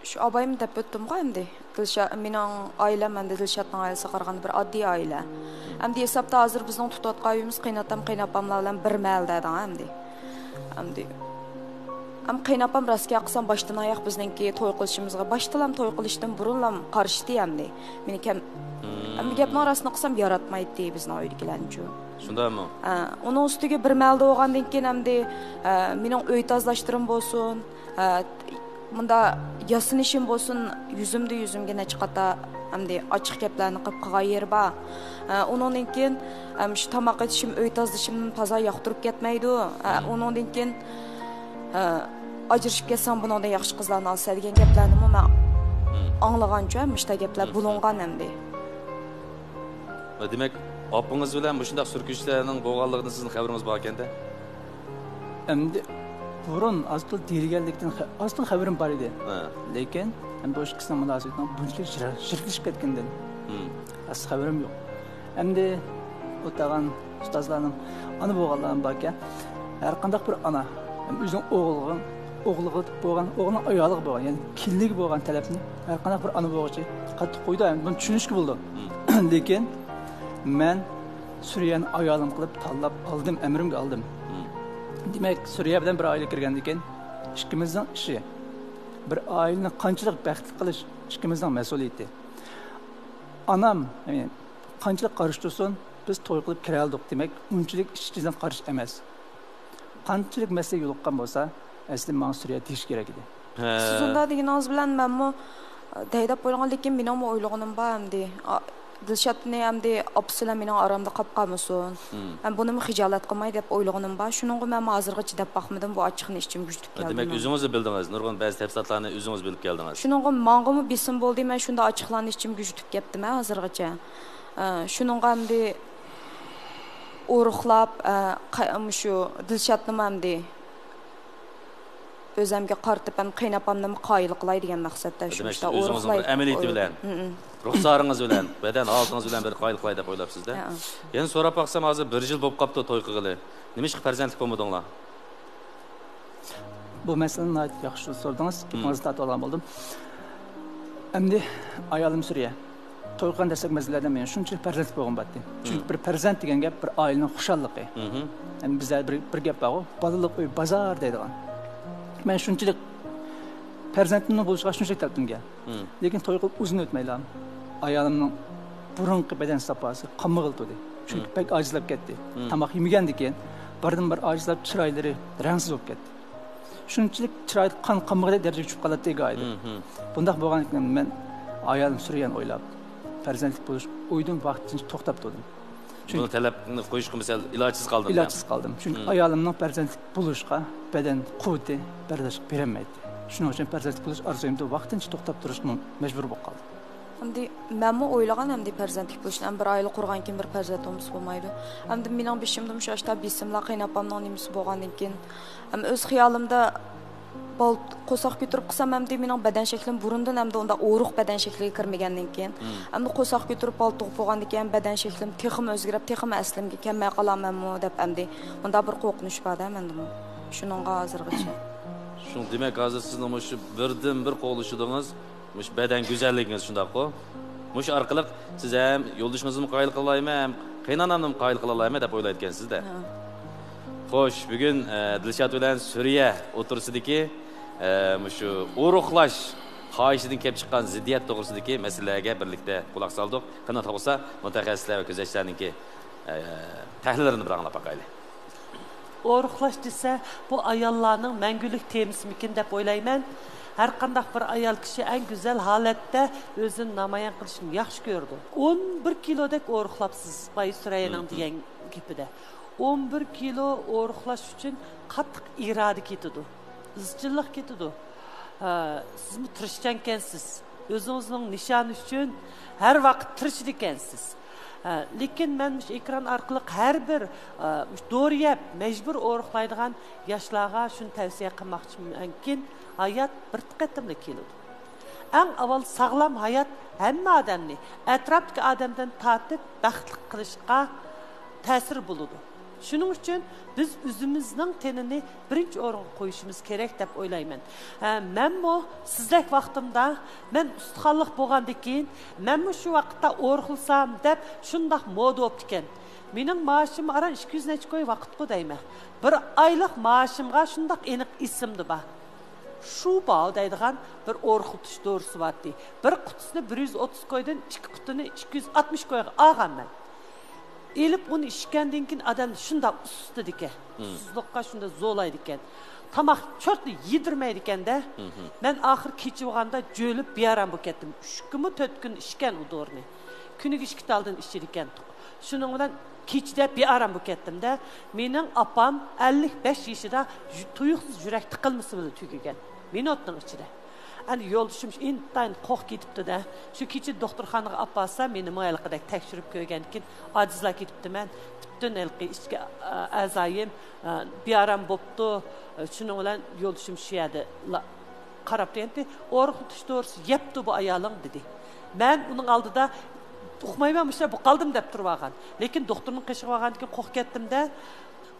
شۇ ئابايمۇ دەپ ئۆتتۈمغۇ ئەمدى. دىلشا-، مېنىڭ ئائىلەم ئەمدى دىلشاتنىڭ ئائىلىسىگە قارىغاندا بىر ئاددىي ئائىلە. ئەمدى ھېسابتا ھازىر بىزنىڭ تۇتۇۋاتقان ئۆيىمىز قېيىنئاتام، قېيىنئاپاملار بىلەن بىر مەھەللىدە دەڭ ئەمدى. ئەمدى، ئەم، قېيىنئاپام راست گەپ قىلسام باشتىن ئاياق بىزنىڭكى توي قىلىشىمىزغا، باشتىلا توي قىلىشتىن بۇرۇنلا قارشىدى ئەمدى. مېنى كەم-، مم. ئەمدى گەپنىڭ راستىنى قىلسام ياراتمايتتى بىزنىڭ ئۆيدىكىلەرنىچۇ. شۇنداقمۇ؟ ئە، ئۇنىڭ ئۈستىگە بىر مەھەللىدە بولغاندىن كېيىن ئەمدى، ئە، مېنىڭ ئۆي تازىلاشلىرىم بولسۇن، ئە، مۇندا ياسىنىشىم بولسۇن، يۈزۈمدە يۈزۈمگە نەچچە قاتا ئەمدى ئاچچىق گەپلەرنى قىلىپ قىلغان يېرى بار. ئە، ئۇنىڭدىن كېيىن، ئەم، شۇ تاماق ئېتىشىم، ئۆي تازىلىشىمنى تازا ياقتۇرۇپ كەتمەيدۇ. ئە، ئۇنىڭدىن كېيىن، ئە، ئاجرىشىپ كەتسەڭ بۇنىڭدىن ياخشى قىزلارنى ئالىسەن دېگەن گەپلەرنىمۇ مەن ئاڭلىغانچۇ، مۇشۇنداق گەپلەر بولۇنغان ئەمدى. دېمەك، ئاپىڭىز بىلەن مۇشۇنداق سۈركىشىشلەرنىڭ بولغانلىقىدىن سىزنىڭ خەۋىرىڭىز بار ئىكەندە؟ ئەمدى بۇرۇن ئاز تولا دېيىلگەنلىكتىن خە-، ئاز تولا خەۋىرىم بار ئىدى. ھە. لېكىن ئەمدى ئۇ ئىككىسىنىڭ مۇناسىۋىتىنىڭ بۇنچىلىك يىرا-، يىراقلىشىپ كەتكىنىدىن ئاستا خەۋىرىم يوق. ئەمدى ئولتۇرغان ئۇستازلارنىڭ ئانا بولغانلارمۇ باركەن. ھەر قانداق بىر ئانا، ھەم ئۆزىنىڭ ئوغلىغا، ئوغلىغا بولغان، ئوغلىنىڭ ئايالىغا بولغان، يەنى كېلىنىگە بولغان تەلەپنى ھەر قانداق بىر ئانا بولغۇچى قاتتىق قويىدۇ. ھەم بۇنى چۈشىنىشكە بولىدۇ. لېكىن مەن سۈرىيەنى ئايالىم قىلىپ تاللاپ ئالدىم، ئەمرىمگە ئالدىم. دېمەك، سۈرىيە بىلەن بىر ئائىلىگە كىرگەندىن كېيىن ئىككىمىزنىڭ ئىشى، بىر ئائىلىنى قانچىلىك بەختلىك قىلىش ئىككىمىزنىڭ مەسئۇلىيىتى. ئانام، يەنى، قانچىلىك قارشى تۇرسۇن، بىز توي قىلىپ كىرەلىدۇق. دېمەك، ئۇنچىلىك ئىچ-ئىچىدىن قارشى ئەمەس. قانچىلىك مەسىلە يولۇققان بولسا، ئەسلى ماڭا سۈرىيە دېيىش كېرەك ئىدى. ھە. سىز ئۇنداق دېگىنىڭىز بىلەن مەنمۇ دەيدەپ ئويلىغان، لېكىن مېنىڭمۇ ئويلىغىنىم بار ئەمدى. ئا، دىلشاتنى ئەمدى ئاپىسى بىلەن مېنىڭ ئارامدا قاپ قالمىسۇن. ھەم بۇنىمۇ خىجالەت قىلماي دەپ ئويلىغىنىم بار. شۇنىڭغا مەنمۇ ھازىرغىچە دەپ باقمىدىم، بۇ ئاچچىقنى ئىچىمگە يۇتۇپ كەلدىم. دېمەك، ئۆزىڭىزلا بىلدىڭىز، نۇرغۇن بەزى تەپسىلاتلارنى ئۆزىڭىز بىلىپ كەلدىڭىز. شۇنىڭغا ماڭىمۇ بېسىم بولدى، مەن شۇنداق ئاچچىقلارنى ئىچىمگە يۇتۇپ كەتتىم ھازىرغىچە. ئە، شۇنىڭغا ئەمدى ئورۇقلاپ، ئە، قا-، مۇشۇ دىلشاتنىمۇ ئەمدى ئۆزەمگە قارىتىپ، ھەم قېيىنئاپامنىمۇ قايىل قىلاي دېگەن مەقسەتتە شۇ دېمەك، ئىشتا سىز ئۆزىڭىزنىڭ ئورۇقلاي بىر ئەمەلىيىتى بىلەن، ھىم، ھىم. رۇخسارىڭىز بىلەن، بەدەن ھالىتىڭىز بىلەن بىر قايىل قىلاي دەپ ئويلاپسىز-دە. ھە. يەنە سوراپ باقسام، ھازىر بىر يىل بولۇپ قاپتۇ توي قىلغىلى. نېمىشقا پەرزەنتلىك بولمىدىڭلار؟ بۇ مەسىلىنى ناھايىتى ياخشى سورىدىڭىز. گېپىڭىزنى تارتىۋالغان بولدۇم. ئەمدى ئايالىم سۈرىيە. توي قىلغان دەسلەپكى مەزگىللەردە مېنىڭ شۇنچىلىك پەرزەنتلىك بولغۇم بارتتى. چۈنكى بىر پەرزەنت دېگەن گەپ بىر ئائىلىنىڭ خۇشاللىقى. ئەمدى بىزلەردە بىر، بىر گەپ بارغۇ، بالىلىق ئۆي بازار دەيدىغان. مەن شۇنچىلىك پەرزەنتىمنىڭ بولۇشىغا شۇنچىلىك تەلپۈنگەن. لېكىن توي قىلىپ ئۇزۇن ئۆتمەيلا ئايالىمنىڭ بۇرۇنقى بەدەن ساپاسى قالمىغىلى تۇردى. چۈنكى بەك ئاجىزلاپ كەتتى. تاماق يېمىگەندىكىن باردىن بار ئاجىزلاپ، چىرايلىرى رەڭسىز بولۇپ كەتتى. شۇنچىلىك چىرايى قان قالمىغۇدەك دەرىجىگە چۈشۈپ قالاتتى ئىدى. بۇنداق بولغاندىكىن مەن ئايالىم سۈرىيەنى ئويلاپ، پەرزەنتلىك بولۇش ئويىدىن ۋاقتىنچە توختاپ تۇردۇم. چۈنكى بۇنى تەلەپ قويۇشقا مىسال ئىلاجسىز قالدىم. ئىلاجسىز قالدىم. چۈنكى ئايالىمنىڭ پەرزەنتلىك بولۇشقا بەدەن قۇۋۋىتى بەرداشلىق بېرەلمەيتتى. شۇنىڭ ئۈچۈن پەرزەنتلىك بولۇش ئارزۇيۇمدا ۋاقتىنچە توختاپ تۇرۇشقا مەجبۇر بولۇپ قالدىم. ئەمدى مەنمۇ ئويلىغان، ئەمدى پەرزەنتلىك بولۇشنى، ئەمدى بىر ئائىلە قۇرغان كېيىن بىر پەرزەنت بولمىسا بولمايدۇ. ئەمدى مېنىڭ بېشىمدا مۇشۇ ئاشتا بېسىملار، قېيىنئاپامنىڭ نېمىسى بولغاندىن كېيىن، ئەمدى ئۆز خىيالىمدا بال-، قورساق كۆتۈرۈپ قىلسام، ئەمدى مېنىڭ بەدەن شەكلىم بۇرۇندىن ئەمدى ئۇنداق ئورۇق بەدەن شەكلىگە كىرمىگەندىن كېيىن، ئەمدى قورساق كۆتۈرۈپ بال تۇغۇپ بولغاندىن كېيىن بەدەن شەكلىم تېخىمۇ ئۆزگىرىپ، تېخىمۇ ئەسلىمگە كەلمەي قالارمەنمۇ دەپ ئەمدى مۇنداق بىر قورقۇنچ بار-دە مەندىمۇ. شۇنىڭغا ھازىرغىچە. شۇ، دېمەك، ھازىر سىزنىڭ مۇشۇ بىردىنبىر قوغلىشىدىڭىز، مۇشۇ بەدەن گۈزەللىكىڭىز، شۇنداققۇ؟ مۇشۇ ئارقىلىق سىز ھەم يولدىشىڭىزنىمۇ قايىل قىلالايمەن، ھەم قېيىنئانامنىمۇ قايىل قىلالايمەن دەپ ئويلايدىكەنسىز-دە. ھە. خوش، بۈگۈن، ئە، دىلشات بىلەن سۈرىيە ئوتتۇرىسىدىكى، ئە، مۇشۇ ئورۇقلاش خاھىشىدىن كېلىپ چىققان زىددىيەت توغرىسىدىكى مەسىلىلەرگە بىرلىكتە قۇلاق سالدۇق. قېنى، بولسا مۇتەخەسسىسلەر ۋە كۆزەتچىلەرنىڭكى، ئە، تەھلىللىرىنى بىر ئاڭلاپ باقايلى. ئورۇقلاش دېسە، بۇ ئاياللارنىڭ مەڭگۈلۈك تېمىسىمىكىن دەپ ئويلايمەن. ھەرقانداق بىر ئايال كىشى ئەڭ گۈزەل ھالەتتە ئۆزىنى نامايان قىلىشنى ياخشى كۆرىدۇ. ئون بىر كىلودەك ئورۇقلاپسىز، بايا سۈرەييەنىڭ دېگەن گېپىدە. ئون بىر كىلو ئورۇقلاش ئۈچۈن قاتتىق ئىرادە كېتىدۇ، ئىزچىللىق كېتىدۇ. ھە، سىزمۇ تىرىشچانكەنسىز. ئۆزىڭىزنىڭ نىشانى ئۈچۈن ھەر ۋاقىت تىرىشىدىكەنسىز. ھە، لېكىن مەن مۇشۇ ئېكران ئارقىلىق ھەر بىر، ئە، مۇشۇ دورا يەپ مەجبۇر ئورۇقلايدىغان ياشلارغا شۇنى تەۋسىيە قىلماقچىمەنكىن، ھايات بىر قېتىملا كېلىدۇ. ئەڭ ئاۋۋال ساغلام ھايات ھەممە ئادەمنى، ئەتراپتىكى ئادەمدىن تارتىپ بەختلىك قىلىشقا تەسىر بولىدۇ. شۇنىڭ ئۈچۈن بىز ئۆزىمىزنىڭ تېنىنى بىرىنچى ئورۇنغا قويۇشىمىز كېرەك دەپ ئويلايمەن. ھە، مەنمۇ سىزدەك ۋاقتىمدا، مەن ئۇستىخانلىق بولغاندىن كېيىن، مەنمۇ شۇ ۋاقىتتا ئورۇقلىسام دەپ شۇنداق مودا بوپتىكەن. مېنىڭ مائاشىم ئاران ئىككى يۈز نەچچە كوي ۋاقىتقۇ دەيمەن. بىر ئايلىق مائاشىمغا شۇنداق ئېنىق ئېسىمدە بار. شۇباۋ دەيدىغان بىر ئورۇقلىتىش دورىسى بارتتى. بىر قۇتىسىنى بىر يۈز ئوتتۇز كويدىن ئىككى قۇتىنى ئىككى يۈز ئاتمىش كويغا ئالغانمەن. ئېلىپ ئۇنى ئىچكەندىن كېيىن ئادەم شۇنداق ئۇسسىتىدىكەن. ئۇسسۇزلۇققا شۇنداق زورلايدىكەن. تاماق چورتلا يېدۈرمەيدىكەندە. مەن ئاخىر كېچە بولغاندا جۆلۈپ بىئارام بولۇپ كەتتىم. ئۈچ كۈنمۇ، تۆت كۈن ئىچكەن ئۇ دورىنى. كۈنىگە ئىككى تالدىن ئىچىدىكەن. شۇنىڭ بىلەن كېچىدە بىئارام بولۇپ كەتتىمدە. مېنىڭ ئاپام ئەللىك بەش يېشىدا يۈ-، تۇيۇقسىز يۈرەك تىقىلمىسى بىلەن تۈگىگەن. مىنۇتنىڭ ئىچىدە. ئەنە يولدىشىم ئىنتايىن قورقۇپ كېتىپتۇ-دە. شۇ كېچە دوختۇرخانىغا ئاپارسا، مېنى مايالقىدەك تەكشۈرۈپ كۆرگەندىن كېيىن ئاجىزلاپ كېتىپتىمەن. پۈتۈن ھېلىقى ئىچكى، ئە، ئەزايىم، ئە، بىئارام بوپتۇ. ئە، شۇنىڭ بىلەن يولدىشىم شۇ يەردە لا-، قاراپ تۇرغانتى. ئورۇقلىتىش دورىسى يەپتۇ بۇ ئايالىڭ، دېدى. مەن ئۇنىڭ ئالدىدا ئۇقمايمەن، مۇشۇنداق بولۇپ قالدىم دەپ تۇرۇۋالغان. لېكىن دوختۇرنىڭ قېشىغا بارغاندىن كېيىن قورقۇپ كەتتىمدە.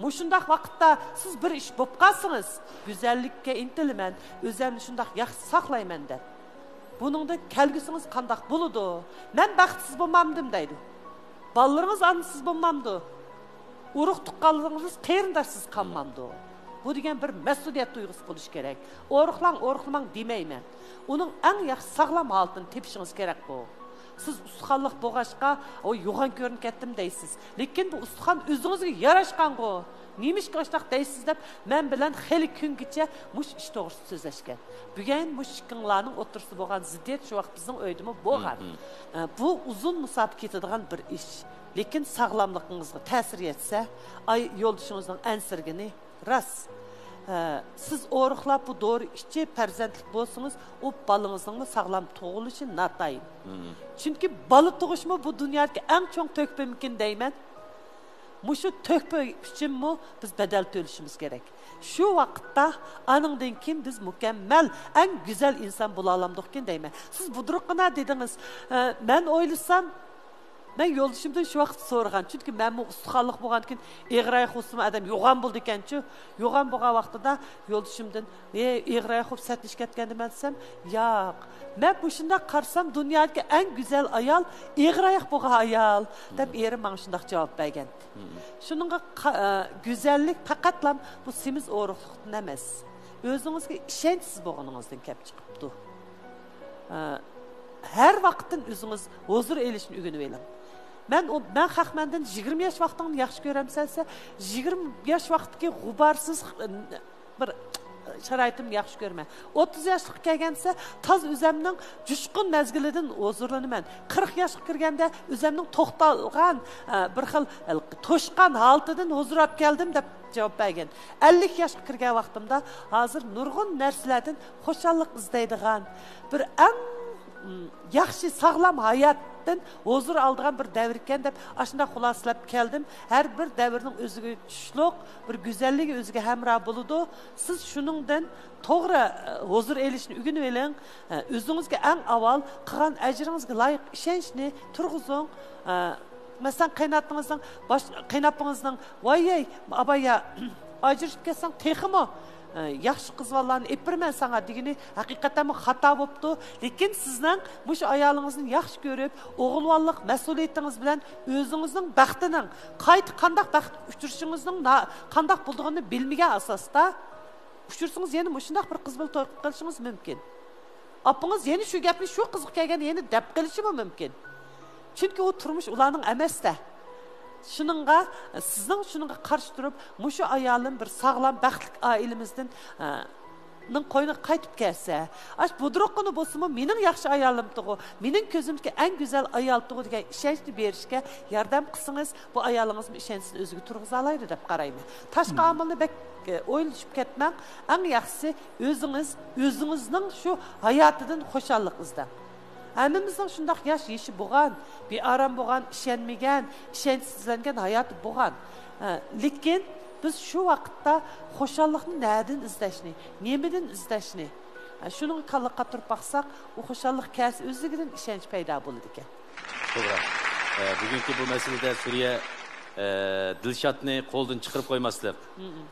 مۇشۇنداق ۋاقىتتا سىز بىر ئىش بولۇپ قالسىڭىز، گۈزەللىككە ئىنتىلىمەن، ئۆزۈمنى شۇنداق ياخشى ساقلايمەن دەپ. بۇنىڭدىن كەلگۈسىڭىز قانداق بولىدۇ؟ مەن بەختسىز بولمامدىم دەيدۇ. بالىلىرىڭىز ئانىسىز بولمامدۇ؟ ئۇرۇق تۇغقانلىرىڭىز قېرىنداشسىز قالمامدۇ؟ بۇ دېگەن بىر مەسئۇلىيەت تۇيغۇسى بولۇشى كېرەك. ئورۇقلاڭ، ئورۇقلىماڭ دېمەيمەن. ئۇنىڭ ئەڭ ياخشى ساغلام ھالىتىنى تېپىشىڭىز كېرەك بۇ. سىز ئۇستىخانلىق بولغاچقا، ئۇ يوغان كۆرۈنۈپ كەتتىم دەيسىز. لېكىن بۇ ئۇستىخان ئۆزىڭىزگە ياراشقانغۇ. نېمىشقا ئاشۇنداق دەيسىز دەپ، مەن بىلەن خېلى كۈنگىچە مۇشۇ ئىش توغرىسىدا سۆزلەشكەن. بۈگۈن مۇشۇ ئىككىڭلارنىڭ ئوتتۇرىسىدا بولغان زىددىيەت شۇ ۋاقىت بىزنىڭ ئۆيدىمۇ بولغان. ئە، بۇ ئۇزۇن مۇساپە كېتىدىغان بىر ئىش. لېكىن ساغلاملىقىڭىزغا تەسىر يەتسە، ئاي يولدىشىڭىزنىڭ ئەنسىرىگىنى راست. ئە، سىز ئورۇقلاپ بۇ دورا ئىچىپ پەرزەنتلىك بولسىڭىز، ئۇ بالىڭىزنىڭمۇ ساغلام تۇغۇلۇشى ناتايىن. چۈنكى بالا تۇغۇشمۇ بۇ دۇنيادىكى ئەڭ چوڭ تۆھپىمىكىن دەيمەن. مۇشۇ تۆھپە ئۈچۈنمۇ بىز بەدەل تۆلىشىمىز كېرەك. شۇ ۋاقىتتا ئانىڭدىن كېيىن بىز مۇكەممەل، ئەڭ گۈزەل ئىنسان بولالامدۇقكىن دەيمەن. سىز بۇدرۇققىنا دېدىڭىز. ئە، مەن ئويلىسام، مەن يولدىشىمدىن شۇ ۋاقىت سورىغان. چۈنكى مەنمۇ ئۇستىخانلىق بولغاندىكىن ئېغىر ئاياق بولسىمۇ ئادەم يوغان بولىدىكەنچۇ. يوغان بولغان ۋاقتىدا يولدىشىمدىن، ئېي، ئېغىر ئاياق بولۇپ سەتلىشىپ كەتكەندىمەن دېسەم، ياق. مەن مۇشۇنداق قارىسام، دۇنيادىكى ئەڭ گۈزەل ئايال ئېغىر ئاياق بولغان ئايال، دەپ ئېرىم ماڭا شۇنداق جاۋاب بەرگەن. شۇنىڭغا قا-، ئە، گۈزەللىك پەقەتلا بۇ سېمىز ئورۇقلۇقتىن ئەمەس، ئۆزىڭىزگە ئىشەنچسىز بولغىنىڭىزدىن كەپ چىقىپتۇ. ئە، ھەر ۋاقىتتىن ئۆزىڭىز ھۇزۇر ئېلىشنى ئۆگىنىۋېلىڭ. مەن ئۇ، مەن خەق مەندىن يىگىرمە ياش ۋاقتىڭنى ياخشى كۆرەمسەن دېسە، يىگىرمە ياش ۋاقىتتىكى غۇبارسىز، ئە، بىر شارائىتىمنى ياخشى كۆرىمەن. ئوتتۇز ياشلىققا كەلگەن دېسە، تازا ئۆزەمنىڭ جۇشقۇن مەزگىلىدىن ھۇزۇرلىنىمەن. قىرىق ياشقا كىرگەندە ئۆزەمنىڭ توختالغان، ئە، بىر خىل، ئە، توشقان ھالىتىدىن ھۇزۇر ئاپ كەلدىم، دەپ جاۋاب بەرگەن. ئەللىك ياشقا كىرگەن ۋاقتىمدا ھازىر نۇرغۇن نەرسىلەردىن خۇشاللىق ئىزدەيدىغان، بىر ئەڭ، ئىم، ياخشى، ساغلام ھاياتتىن ھۇزۇر ئالىدىغان بىر دەۋر ئىكەن، دەپ ئاشۇنداق خۇلاسىلەپ كەلدىم. ھەر بىر دەۋرنىڭ ئۆزىگە چۈشلۈك بىر گۈزەللىكى ئۆزىگە ھەمراھ بولىدۇ. سىز شۇنىڭدىن توغرا، ئە، ھۇزۇر ئېلىشنى ئۆگىنىۋېلىڭ. ئە، ئۆزىڭىزگە ئەڭ ئاۋۋال قىلغان ئەجرىڭىزگە لايىق ئىشەنچنى تۇرغۇزۇڭ. ئە، مەسىلەن، قېيىنئاتىڭىزنىڭ باش-، قېيىنئاپىڭىزنىڭ، ۋاي-يەي، ئابايا، ئاجرىشىپ كەتسەڭ تېخىمۇ، ئە، ياخشى قىز بالىلارنى ئېلىپ بېرىمەن ساڭا دېگىنى ھەقىقەتەنمۇ خاتا بوپتۇ. لېكىن سىزنىڭ مۇشۇ ئايالىڭىزنى ياخشى كۆرۈپ، ئوغۇلۋانلىق مەسئۇلىيىتىڭىز بىلەن ئۆزىڭىزنىڭ بەختىنىڭ قايتا قانداق بەخت ئۇچرىشىڭىزنىڭ نا-، قانداق بولىدىغىنىنى بىلمىگەن ئاساستا، ئۇچرىسىڭىز يەنە مۇشۇنداق بىر قىز بىلەن توي قىلىپ قېلىشىڭىز مۇمكىن. ئاپىڭىز يەنە شۇ گەپنى شۇ قىزغا كەلگەندە يەنە دەپ قېلىشى مۇمكىن. چۈنكى ئۇ تۇرمۇش ئۇلارنىڭ ئەمەستە. شۇنىڭغا، سىزنىڭ شۇنىڭغا قارشى تۇرۇپ، مۇشۇ ئايالىم بىر ساغلام، بەختلىك ئائىلىمىزدىن، ئە، نىڭ قوينىغا قايتىپ كەلسە، ئاش بۇدرۇققىنى بولسىمۇ مېنىڭ ياخشى ئايالىمتىغۇ، مېنىڭ كۆزۈمدىكى ئەڭ گۈزەل ئايالتىغۇ دېگەن ئىشەنچنى بېرىشكە ياردەم قىلسىڭىز، بۇ ئايالىڭىزمۇ ئىشەنچىسىنى ئۆزىگە تۇرغۇزالايدۇ دەپ قارايمەن. تاشقى ئامىلنى بەك، ئە، ئويلىشىپ كەتمەڭ. ئەڭ ياخشىسى ئۆزىڭىز، ئۆزىڭىزنىڭ شۇ ھاياتىدىن خۇشاللىق ئىزدەڭ. ھەممىمىزنىڭ شۇنداق ياش يېشى بولغان، بىئارام بولغان، ئىشەنمىگەن، ئىشەنچسىزلەنگەن ھاياتى بولغان. ھە، لېكىن بىز شۇ ۋاقىتتا خۇشاللىقنى نەدىن ئىزدەشنى، نېمىدىن ئىزدەشنى، ھە، شۇنىڭغا كاللا قاتۇرۇپ باقساق، ئۇ خۇشاللىق كەلسە ئۆزلۈكىدىن ئىشەنچ پەيدا بولىدىكەن. توغرا. ئە، بۈگۈنكى بۇ مەسىلىدە سۈرىيە، ئە، دىلشاتنى قولدىن چىقىرىپ قويماسلىق،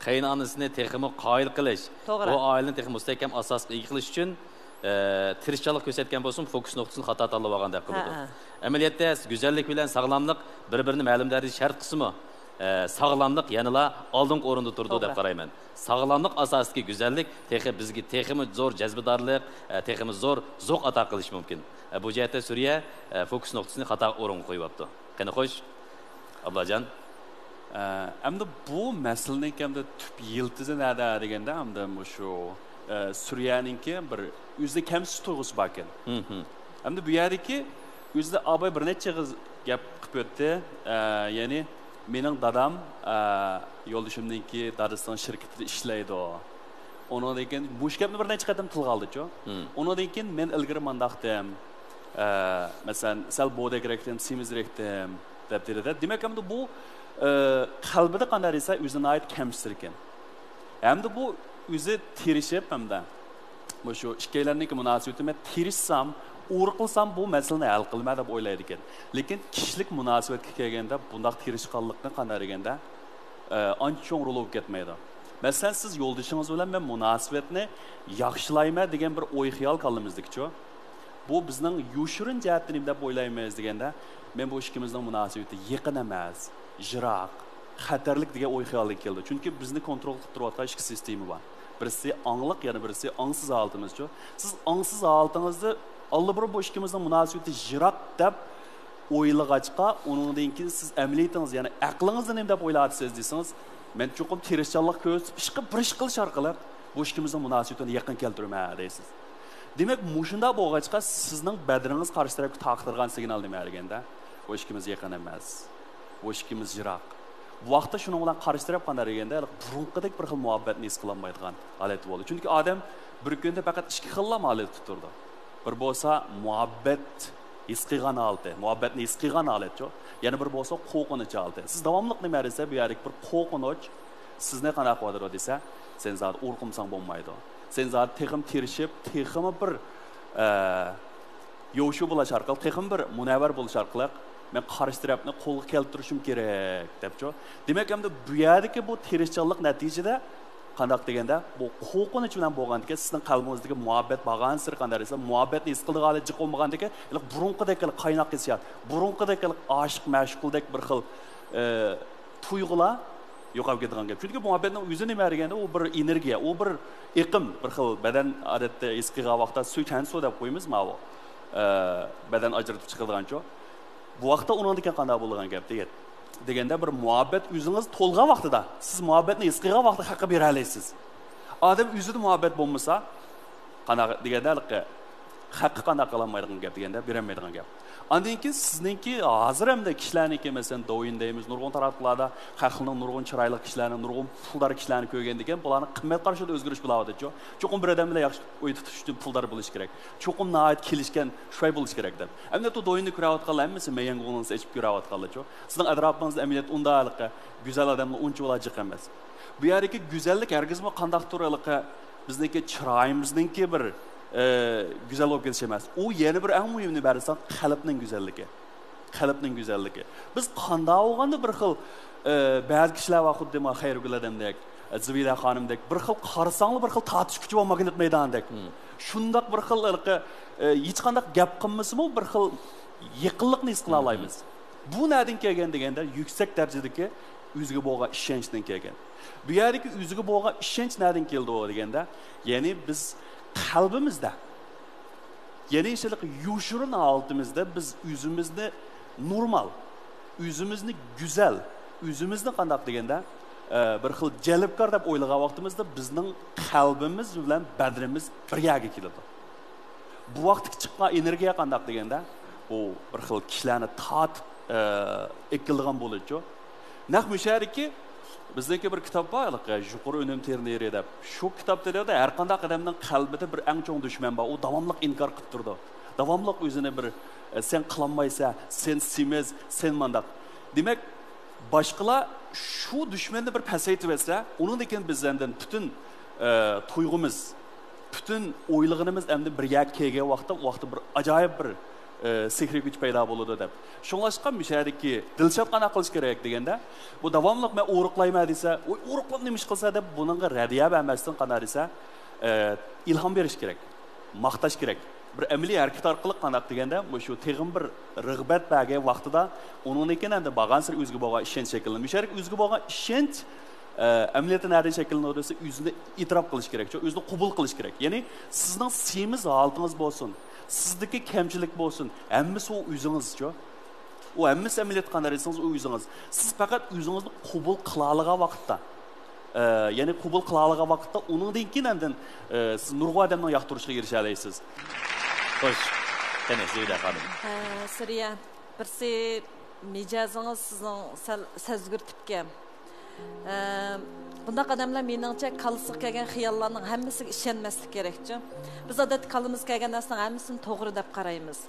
قېيىنئانىسىنى تېخىمۇ قايىل قىلىش، توغرا، بۇ ئائىلىنى تېخىمۇ مۇستەھكەم ئاساسقا ئىگە قىلىش ئۈچۈن، ئە، تىرىشچانلىق كۆرسەتكەن بولسىمۇ، فوكۇس نۇقتىسىنى خاتا تاللىۋالغان دەپ قىلىدۇ. ھە، ھە. ئەمەلىيەتتە گۈزەللىك بىلەن ساغلاملىق بىر-بىرىنى مەلۇم دەرىجىدە شەرت قىلسىمۇ، ئە، ساغلاملىق يەنىلا ئالدىنقى ئورۇندا تۇرىدۇ دەپ قارايمەن. ساغلاملىق ئاساسىدىكى گۈزەللىك تېخى بىزگە تېخىمۇ زور جەزبىدارلىق، ئە، تېخىمۇ زور زوق ئاتا قىلىشى مۇمكىن. ئە، بۇ جەھەتتە سۈرىيە، ئە، فوكۇس نۇقتىسىنى خاتا ئورۇنغا قويۇۋاپتۇ. قېنى خوش، ئابلاجان. ئەمدى بۇ مەسىلىنىڭكى ئەمدى تۈپ يىلتىزى نەدە دېگەندە، ئەمدى مۇشۇ، ئە، سۈرىيەنىڭكى بىر ئۆزىنى كەمسىتىش تۇيغۇسى باركەن. ئەمدى بۇ يەردىكى ئۆزىدە ئاباي بىر نەچچە قىز گەپ قىلىپ ئۆتتى. ئە، يەنى مېنىڭ دادام، ئە، يولدىشىمنىڭكى دادىسىنىڭ شىركىتىدە ئىشلەيدۇ. ئۇنىڭدىن كېيىن مۇشۇ گەپنى بىر نەچچە قېتىم تىلغا ئالدىچۇ. ئۇنىڭدىن كېيىن مەن ئىلگىرى مانداقتىم، ئە، مەسىلەن، سەل بودەكرەكتىم، سېمىزرەكتىم، دەپ دېدى-دە. دېمەك، ئەمدى بۇ، ئە، قەلبىدە قانداق دېسە، ئۆزىنى ناھايىتى كەمسىتىدىكەن. ھەمدە بۇ ئۆزى تىرىشىپ، ھەمدە مۇشۇ ئىككىيلەننىڭكى مۇناسىۋىتى مەن تىرىشسام، ئۇرۇق قىلسام، بۇ مەسىلىنى ھەل قىلىمەن دەپ ئويلايدىكەن. لېكىن كىشىلىك مۇناسىۋەتكە كەلگەندە، بۇنداق تىرىشقانلىقنى قانداق دېگەندە، ئە، ئانچە چوڭ رول بولۇپ كەتمەيدۇ. مەسىلەن، سىز يولدىشىڭىز بىلەن مەن مۇناسىۋەتنى ياخشىلايمەن دېگەن بىر ئوي خىيال كاللىمىزدىكىچۇ. بۇ بىزنىڭ يوشۇرۇن جەھەتتە نېمە دەپ ئويلايمىز دېگەندە، مەن بۇ ئىككىمىزنىڭ مۇناسىۋىتى يېقىن ئەمەس، يىراق، خەتەرلىك دېگەن ئوي خىيالغا كېلىدۇ. چۈنكى بىزنى كونترول قىلىپ تۇرۇۋاتقان ئىككى سىستېما بار. بىرسى ئاڭلىق، يەنە بىرسى ئاڭسىز ھالىتىمىزچۇ. سىز ئاڭسىز ھالىتىڭىزدە ئاللىبۇرۇن بۇ ئىككىمىزنىڭ مۇناسىۋىتى يىراق دەپ ئويلىغاچقا، ئۇنىڭدىن كېيىن سىز ئەمەلىيىتىڭىز، يەنى ئەقلىڭىزدە نېمە دەپ ئويلاۋاتىسىز دېسىڭىز، مەن چوقۇم تىرىشچانلىق كۆرسىتىپ، ئىشقا بىر ئىش قىلىش ئارقىلىق بۇ ئىككىمىزنىڭ مۇناسىۋىتىنى يېقىن كەلتۈرىمەن دەيسىز. دېمەك، مۇشۇنداق بولغاچقا، سىزنىڭ بەدىنىڭىز قارشى تەرەپكە تارقىتىدىغان سىگنال نېمە دېگەندە، بۇ ئىككىمىز يېقىن ئەمەس، بۇ ئىككىمىز يىراق. بۇ ۋاقىتتا شۇنىڭ بىلەن قارشى تەرەپ قانداق دېگەندە، بۇرۇنقىدەك بىر خىل مۇھەببەتنى ھېس قىلالمايدىغان ھالەتتە بولدى. چۈنكى ئادەم بىر كۈندە پەقەت ئىككى خىللا ھالەتتە تۇرىدۇ. بىر بولسا مۇھەببەت ھېس قىلغان ھالىتى، مۇھەببەتنى ھېس قىلغان ھالەتچۇ. يەنە بىر بولسا قورقۇنچ ھالىتى. سىز داۋاملىق نېمە دېسە، بۇ يەردىكى بىر قورقۇنچ سىزنى قانداق قىلىۋاتىدۇ دېسە، سەن زادى ئۇرۇق قىلمىساڭ بولمايدۇ. سەن زادى تېخىمۇ تىرىشىپ، تېخىمۇ بىر، ئە، يوشۇ بولۇش ئارقىلىق، تېخىمۇ بىر مۇنەۋۋەر بولۇش ئارقىلىق، مەن قارشى تەرەپنى قولغا كەلتۈرۈشۈم كېرەك، دەپچۇ. دېمەك، ئەمدى بۇ يەردىكى بۇ تىرىشچانلىق نەتىجىدە قانداق دېگەندە، بۇ قورقۇنچ بىلەن بولغاندىكىن، سىزنىڭ قەلبىڭىزدىكى مۇھەببەت بارغانسېرى قانداق دېسە، مۇھەببەتنى ھېس قىلىدىغان ھالەت جىق بولمىغاندىكىن، بۇرۇنقىدەك قايناق ھېسسىيات، بۇرۇنقىدەك ئاشىق مەشۇقدەك بىر خىل، ئە، تۇيغۇلار يوقاپ كېتىدىغان گەپ. چۈنكى مۇھەببەتنىڭ ئۆزى نېمە دېگەندە، ئۇ بىر ئېنېرگىيە، ئۇ بىر ئېقىم، بىر خىل بەدەن ئادەتتە ھېس قىلغان ۋاقىتتا سۈيچەن سۇ دەپ قويىمىز ماۋۇ. ئە، بەدەن ئاجرىتىپ چىقىدىغانچۇ. بۇ ۋاقىتتا ئۇنىڭدىن كېيىن قانداق بولىدىغان گەپ دېگەن. دېگەندە بىر مۇھەببەت ئۆزىڭىز تولغان ۋاقتىدا، سىز مۇھەببەتنى ھېس قىلغان ۋاقتىدا ھەققە بېرەلەيسىز. ئادەم ئۆزىدە مۇھەببەت بولمىسا، قانداق دېگەندە، ھەققە قانداق قىلالمايدىغان گەپ دېگەندە، بېرەلمەيدىغان گەپ. ئاندىن كېيىن سىزنىڭكى ھازىر ئەمدى كىشىلەرنىڭكى، مەسىلەن، دوۋيىن دەيمىز، نۇرغۇن تاراتقۇلاردا خەقنىڭ نۇرغۇن چىرايلىق كىشىلەرنى، نۇرغۇن پۇلدار كىشىلەرنى كۆرگەندىكىن، بۇلارنىڭ قىممەت قارىشىدا ئۆزگىرىش بولاۋاتىدۇ. چوقۇم بىر ئادەم بىلەن ياخشى ئۆي تۇتۇش ئۈچۈن پۇلدار بولۇش كېرەك. چوقۇم ناھايىتى كېلىشكەن شۇ بولۇش كېرەك دەپ. ئەمدى بۇ دوۋيىننى كۆرۈۋاتقانلار ھەممىسى مەييەنگۇڭلىڭسى ئېچىپ كۆرۈۋاتقانلارچۇ. سىزنىڭ ئەتراپىڭىزدا ئەمەلىيەتتە ئۇنداق ھېلىقى گۈزەل ئادەملەر ئۇنچىۋالا جىق ئەمەس. بۇ يەردىكى گۈزەللىك ھەرگىزمۇ قانداقتۇر ھېلىقى بىزنىڭكى چىرايىمىزنىڭكى بىر، ئە، گۈزەل بولۇپ كېتىشى ئەمەس. ئۇ يەنە بىر ئەڭ مۇھىمى نېمە دېسەڭ، قەلبنىڭ گۈزەللىكى. قەلبنىڭ گۈزەللىكى. بىز قانداق بولغاندا بىر خىل، ئە، بەزى كىشىلەر بار، خۇددى ما خەيرىگۈل ئادەمدەك، ئە، زۇبەيدە خانىمدەك، بىر خىل قارىساڭلا بىر خىل تارتىش كۈچى بار ماگنىت مەيدانىدەك. شۇنداق بىر خىل ھېلىقى، ئە، ھېچقانداق گەپ قىلمىسىمۇ بىر خىل يېقىنلىقنى ھېس قىلالايمىز. بۇ نەدىن كەلگەن دېگەندە، يۈكسەك دەرىجىدىكى ئۆزىگە بولغان ئىشەنچتىن كەلگەن. بۇ يەردىكى ئۆزىگە بولغان ئىشەنچ نەدىن كېلىدۇ دېگەندە، يەنى بىز قەلبىمىزدە، يەنى شۇنداق يوشۇرۇن ھالىتىمىزدە بىز ئۆزىمىزنى نورمال، ئۆزىمىزنى گۈزەل، ئۆزىمىزنى قانداق دېگەندە، ئە، بىر خىل جەلپكار دەپ ئويلىغان ۋاقتىمىزدا بىزنىڭ قەلبىمىز بىلەن بەدىنىمىز بىر يەرگە كېلىدۇ. بۇ ۋاقىتتىكى چىققان ئېنېرگىيە قانداق دېگەندە، ئۇ بىر خىل كىشىلەرنى تارتىپ، ئە، ئەكېلىدىغان بولىدۇ. نەق مۇشۇ يەردىكى بىزنىڭكى بىر كىتاب بار، ھېلىقى يۇقىرى ئۈنۈم تېرنىرى دەپ. شۇ كىتابتا دەيدۇ، ھەر قانداق ئادەمنىڭ قەلبىدە بىر ئەڭ چوڭ دۈشمەن بار، ئۇ داۋاملىق ئىنكار قىلىپ تۇرىدۇ. داۋاملىق ئۆزىنى بىر، ئە، سەن قىلالمايسەن، سەن سېمىز، سەن مانداق. دېمەك، باشقىلار شۇ دۈشمەننى بىر پەسەيتىۋەتسە، ئۇنىڭدىن كېيىن بىز ئاندىن پۈتۈن، ئە، تۇيغۇمىز، پۈتۈن ئويلىغىنىمىز ئەمدى بىر يەرگە كەلگەن ۋاقىتتا، ئۇ ۋاقىتتا بىر ئاجايىپ بىر، ئە، سېھرىي كۈچ پەيدا بولىدۇ دەپ. شۇڭلاشقا مۇشۇ يەردىكى دىلشات قانداق قىلىش كېرەك دېگەندە، بۇ داۋاملىق مەن ئورۇقلايمەن دېسە، ئۇ ئورۇقلاپ نېمە ئىش قىلسا دەپ بۇنىڭغا رەددىيە بەرمەستىن قانداق دېسە، ئە، ئىلھام بېرىش كېرەك، ماختاش كېرەك. بىر ئەمەلىي ھەرىكەت ئارقىلىق قانداق دېگەندە، مۇشۇ تېخىمۇ بىر رىغبەت بەرگەن ۋاقتىدا ئۇنىڭدىن كېيىن ئەمدى بارغانسېرى ئۆزىگە بولغان ئىشەنچ شەكىللىنىدۇ. مۇشۇ يەردىكى ئۆزىگە بولغان ئىشەنچ، ئە، ئەمەلىيەتتە نەدىن شەكىللىنىدۇ دېسە، ئۆزىنى ئېتىراپ قىلىش كېرەك، ئۆزىنى قوبۇل قىلىش كېرەك. يەنى سىزنىڭ سېمىز ھالىتىڭىز بولسۇن، سىزدىكى كەمچىلىك بولسۇن، ھەممىسى ئۇ ئۆزىڭىزچۇ. ئۇ ھەممىسى ئەمەلىيەتتە قانداق دېسىڭىز، ئۇ ئۆزىڭىز. سىز پەقەت ئۆزىڭىزنى قوبۇل قىلالىغان ۋاقىتتا، ئە، يەنى قوبۇل قىلالىغان ۋاقىتتا، ئۇنىڭدىن كېيىن ئاندىن، ئە، سىز نۇرغۇن ئادەمنىڭ ياقتۇرۇشىغا ئېرىشەلەيسىز. خوش. قېنى، زۇبەيدە خانىم. ھە، سۈرىيە، بىرسى مىجەزىڭىز سىزنىڭ سەل سەزگۈر تىپكەن. ئە، بۇنداق ئادەملەر، مېنىڭچە، كاللىسىغا كەلگەن خىياللارنىڭ ھەممىسىگە ئىشەنمەسلىك كېرەكچۇ. بىز، ئادەتتە، كاللىمىزغا كەلگەن نەرسىنىڭ ھەممىسىنى توغرا دەپ قارايمىز.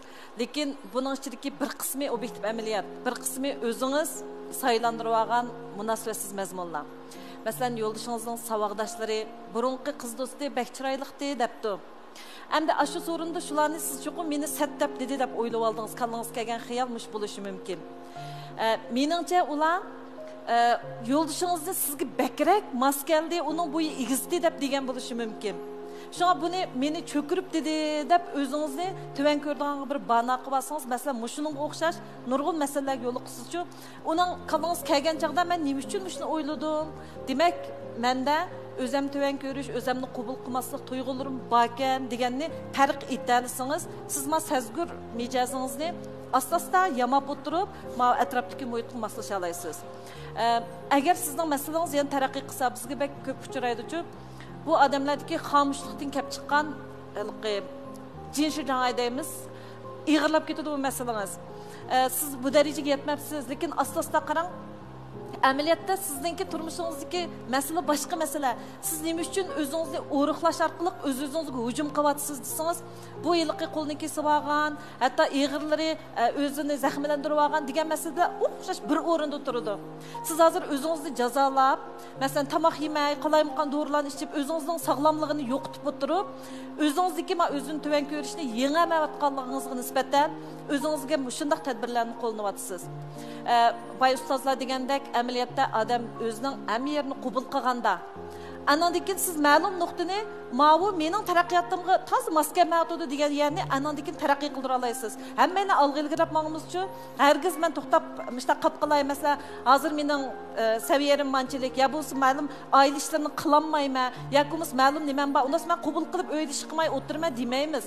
لېكىن بۇنىڭ ئىچىدىكى بىر قىسمى ئوبيېكتىپ ئەمەلىيەت، بىر قىسمى ئۆزىڭىز سايلاندۇرۇۋالغان مۇناسىۋەتسىز مەزمۇنلار. مەسىلەن، يولدىشىڭىزنىڭ ساۋاقداشلىرى، بۇرۇنقى قىز دوستى بەك چىرايلىقتى دەپتۇ. ئەمدى ئاشۇ سورۇندا شۇلارنى سىز چوقۇم مېنى سەت دەپ دېدى دەپ ئويلىۋالدىڭىز، كاللىڭىزغا كەلگەن خىيال مۇشۇ بولۇشى مۇمكىن. ئە، مېنىڭچە ئۇلار، ئە، يولدىشىڭىزنى سىزگە بەكرەك ماس كەلدى، ئۇنىڭ بويى ئېگىزتى دەپ دېگەن بولۇشى مۇمكىن. شۇڭا بۇنى مېنى چۆكۈرۈپ دېدى دەپ ئۆزىڭىزنى تۆۋەن كۆرىدىغانغا بىر بانا قىلىۋالسىڭىز، مەسىلەن، مۇشۇنىڭغا ئوخشاش نۇرغۇن مەسىلىلەرگە يولۇقىسىزچۇ. ئۇنىڭ كاللىڭىز كەلگەن چاغدا مەن نېمە ئۈچۈن مۇشۇنى ئويلىدىم؟ دېمەك، مەندە ئۆزەم تۆۋەن كۆرۈش، ئۆزەمنى قوبۇل قىلماسلىق تۇيغۇلىرىم باركەن دېگەننى پەرق ئېتەلىسىڭىز، سىز ما سەزگۈر مىجەزىڭىزنى ئاستا-ئاستا ياماپ ئولتۇرۇپ، ما ئەتراپتىكى مۇھىتقا ماسلىشالايسىز. ئە، ئەگەر سىزنىڭ مەسىلىڭىز يەنە تەرەققىي قىلسا، بىزگە بەك كۆپ ئۇچرايدۇچۇ. بۇ ئادەملەردىكى خامۇشلۇقتىن كەپ چىققان ھېلىقى جىنشى جاڭاي دەيمىز، ئېغىرلاپ كېتىدۇ بۇ مەسىلىڭىز. ئە، سىز بۇ دەرىجىگە يەتمەپسىز، لېكىن ئاستا-ئاستا قاراڭ. ئەمەلىيەتتە سىزنىڭكى تۇرمۇشىڭىزدىكى مەسىلە باشقا مەسىلە. سىز نېمە ئۈچۈن ئۆزىڭىزنى ئورۇقلاش ئارقىلىق ئۆز-ئۆزىڭىزگە ھۇجۇم قىلىۋاتىسىز دېسىڭىز، بۇ ھېلىقى قولنى كېسىۋالغان، ھەتتا ئېغىرلىرى، ئە، ئۆزىنى زەخىملەندۈرۈۋالغان دېگەن مەسىلىلەر ئوخشاش بىر ئورۇندا تۇرىدۇ. سىز ھازىر ئۆزىڭىزنى جازالاپ، مەسىلەن، تاماق يېمەي، قالايمىقان دورىلارنى ئىچىپ، ئۆزىڭىزنىڭ ساغلاملىقىنى يوقىتىپ ئولتۇرۇپ، ئۆزىڭىزدىكى ما ئۆزىنى تۆۋەن كۆرۈشنى يېڭەلەۋاتقانلىقىڭىزغا نىسبەتەن ئۆزىڭىزگە مۇشۇنداق تەدبىرلەرنى قوللىنىۋاتىسىز. ئە، باي ئۇستازلار دېگەندەك، ئەمەلىيەتتە ئادەم ئۆزىنىڭ ھەممە يېرىنى قوبۇل قىلغاندا، ئانىڭدىن كېيىن سىز مەلۇم نۇقتىنى، ماۋۇ مېنىڭ تەرەققىياتىمغا تازا ماس كەلمەيۋاتىدۇ دېگەن يەرنى ئانىڭدىن كېيىن تەرەققىي قىلدۇرالايسىز. ھەممەيلەن ئالغا ئىلگىرىلەپ ماڭىمىزچۇ؟ ھەرگىز مەن توختاپ مۇشۇنداق قاپ قالاي، مەسىلەن، ھازىر مېنىڭ، ئە، سەۋىيەم مانچىلىك، يا بولمىسا مەلۇم ئائىلە ئىشلىرىنى قىلالمايمەن، ياكى بولمىسا مەلۇم نېمەم بار، ئۇنداقتا مەن قوبۇل قىلىپ ئۆيدە ئىش قىلماي ئولتۇرىمەن دېمەيمىز.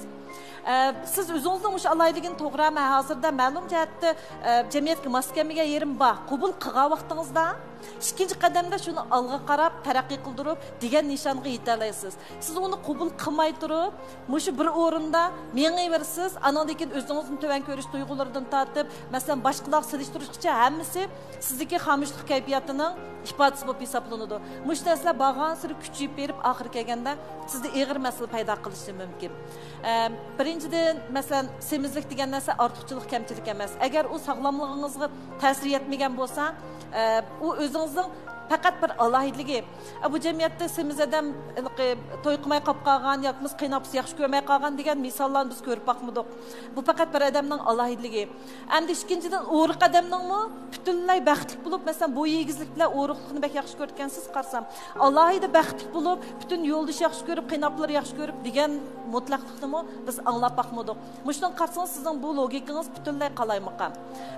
ئە، سىز ئۆزىڭىزنىڭ مۇشۇ ئالاھىدىلىكىنى توغرا، مەن ھازىردا مەلۇم جەھەتتە، ئە، جەمئىيەتكە ماس كەلمىگەن يېرىم بار، قوبۇل قىلغان ۋاقتىڭىزدا، ئىككىنچى قەدەمدە شۇنى ئالغا قاراپ تەرەققىي قىلدۇرۇپ دېگەن نىشانغا يېتەلەيسىز. سىز ئۇنى قوبۇل قىلماي تۇرۇپ، مۇشۇ بىر ئورۇندا مېڭىۋېرىسىز، ئانىڭدىن كېيىن ئۆزىڭىزنى تۆۋەن كۆرۈش تۇيغۇلىرىدىن تارتىپ، مەسىلەن، باشقىلارغا سېلىشتۇرۇشقىچە ھەممىسى سىزدىكى خامۇشلۇق كەيپىياتىنىڭ ئىپادىسى بولۇپ ھېسابلىنىدۇ. مۇشۇ نەرسىلەر بارغانسېرى كۈچىيىپ بېرىپ، ئاخىرى كەلگەندە سىزدە ئېغىر مەسىلە پەيدا قىلىشى مۇمكىن. ئە، بىرىنچىدىن، مەسىلەن، سېمىزلىك دېگەن نەرسە ئارتۇقچىلىق، كەمچىلىك ئەمەس. ئەگەر ئۇ ساغلاملىقىڭىزغا تەسىر يەتمىگەن بولسا، ئە، ئۇ ئۆزىڭىزنىڭ پەقەت بىر ئالاھىدىلىكى. ئە، بۇ جەمئىيەتتە سېمىز ئادەم ھېلىقى توي قىلماي قاپ قالغان ياكى بولمىسا قېيىنئاپىسى ياخشى كۆرمەي قالغان دېگەن مىساللارنى بىز كۆرۈپ باقمىدۇق. بۇ پەقەت بىر ئادەمنىڭ ئالاھىدىلىكى. ئەمدى ئىككىنچىدىن، ئورۇق ئادەمنىڭمۇ پۈتۈنلەي بەختلىك بولۇپ، مەسىلەن، بويى ئېگىزلىك بىلەن ئورۇقلۇقنى بەك ياخشى كۆرىدىكەنسىز قارىسام، ئالاھىدە بەختلىك بولۇپ، پۈتۈن يولدىشى ياخشى كۆرۈپ، قېيىنئاپىلىرى ياخشى كۆرۈپ دېگەن مۇتلەقلىقنىمۇ بىز ئاڭلاپ باقمىدۇق. مۇشۇنىڭغا قارىسىڭىز، سىزنىڭ بۇ لوگىكىڭىز پۈتۈنلەي قالايمىقان.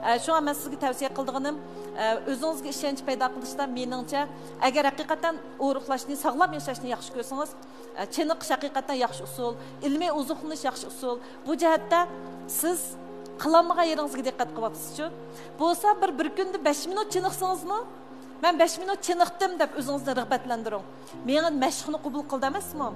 ئە، شۇڭا مەن سىزگە تەۋسىيە قىلىدىغىنىم، ئە، ئۆزىڭىزگە ئىشەنچ پەيدا قىلىشتا، مېنىڭچە، ئەگەر ھەقىقەتەن ئورۇقلاشنى، ساغلام ياشاشنى ياخشى كۆرسىڭىز، ئە، چېنىقىش ھەقىقەتەن ياخشى ئۇسۇل، ئىلمىي ئوزۇقلىنىش ياخشى ئۇسۇل. بۇ جەھەتتە سىز قىلالمىغان يېرىڭىزگە دىققەت قىلىۋاتىسىزچۇ؟ بولسا بىر، بىر كۈندە بەش مىنۇت چېنىقسىڭىزمۇ، مەن بەش مىنۇت چېنىقتىم دەپ ئۆزىڭىزنى رىغبەتلەندۈرۈڭ. مېڭە مەشىقنى قوبۇل قىلدى ئەمەسمۇ؟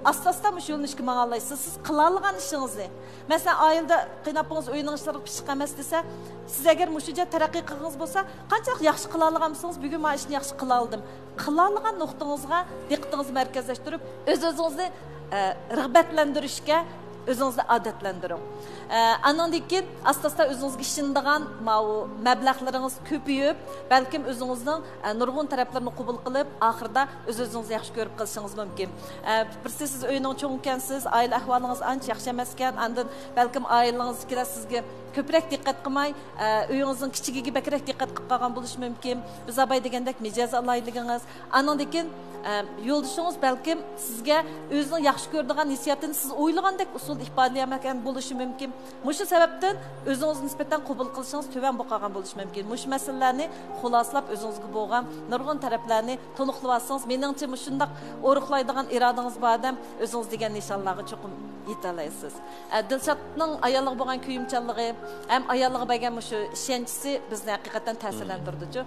ئاستا-ئاستا مۇشۇ يۆنىلىشكە ماڭالايسىز. سىز قىلالىغان ئىشىڭىزنى. مەسىلەن، ئائىلىدە قېيىنئاپىڭىز ئۆينىڭ ئىشلىرىغا پىششىق ئەمەس دېسە، سىز ئەگەر مۇشۇ جەھەتتە تەرەققىي قىلغىڭىز بولسا، قانچىلىك ياخشى قىلالىغان بولسىڭىز، بۈگۈن مانا ئىشنى ياخشى قىلالىدىم. قىلالىغان نۇقتىڭىزغا دىققىتىڭىزنى مەركەزلەشتۈرۈپ، ئۆز-ئۆزىڭىزنى، ئە، رىغبەتلەندۈرۈشكە ئۆزىڭىزنى ئادەتلەندۈرۈڭ. ئە، ئانىڭدىن كېيىن ئاستا-ئاستا ئۆزىڭىزگە ئىشىنىدىغان ماۋۇ مەبلەغلىرىڭىز كۆپىيىپ، بەلكىم ئۆزىڭىزنىڭ، ئە، نۇرغۇن تەرەپلىرىنى قوبۇل قىلىپ، ئاخىرىدا ئۆز-ئۆزىڭىزنى ياخشى كۆرۈپ قېلىشىڭىز مۇمكىن. ئە، بىرسى سىز ئۆينىڭ چوڭى ئىكەنسىز، ئائىلە ئەھۋالىڭىز ئانچە ياخشى ئەمەسكەن، ئاندىن بەلكىم ئائىلىڭىزدىكىلەر سىزگە كۆپرەك دىققەت قىلماي، ئە، ئۆيىڭىزنىڭ كىچىكىگە بەكرەك دىققەت قىلىپ قالغان بولۇشى مۇمكىن. ئۆزئاباي دېگەندەك مىجەز ئالاھىدىلىكىڭىز. ئانىڭدىن كېيىن، ئە، يولدىشىڭىز بەلكىم سىزگە ئۆزىنىڭ ياخشى كۆرىدىغان ھېسسىياتىنى سىز ئويلىغاندەك ئۇسۇل ئىپادىلىيەلمىگەن بولۇشى مۇمكىن. مۇشۇ سەۋەبتىن ئۆزىڭىزگە نىسبەتەن قوبۇل قىلىشىڭىز تۆۋەن بولۇپ قالغان بولۇشى مۇمكىن. مۇشۇ مەسىلىلەرنى خۇلاسىلاپ، ئۆزىڭىزگە بولغان نۇرغۇن تەرەپلەرنى تونۇقلىۋالسىڭىز، مېنىڭچە، مۇشۇنداق ئورۇقلايدىغان ئىرادىڭىز بار ئادەم ئۆزىڭىز دېگەن نىشانلارغا چوقۇم يېتەلەيسىز. ئە، دىلشاتنىڭ ئايالىغا بولغان كۆيۈمچانلىقى ھەم ئايالىغا بەرگەن مۇشۇ ئىشەنچىسى بىزنى ھەقىقەتەن تەسىرلەندۈرىدۇچۇ.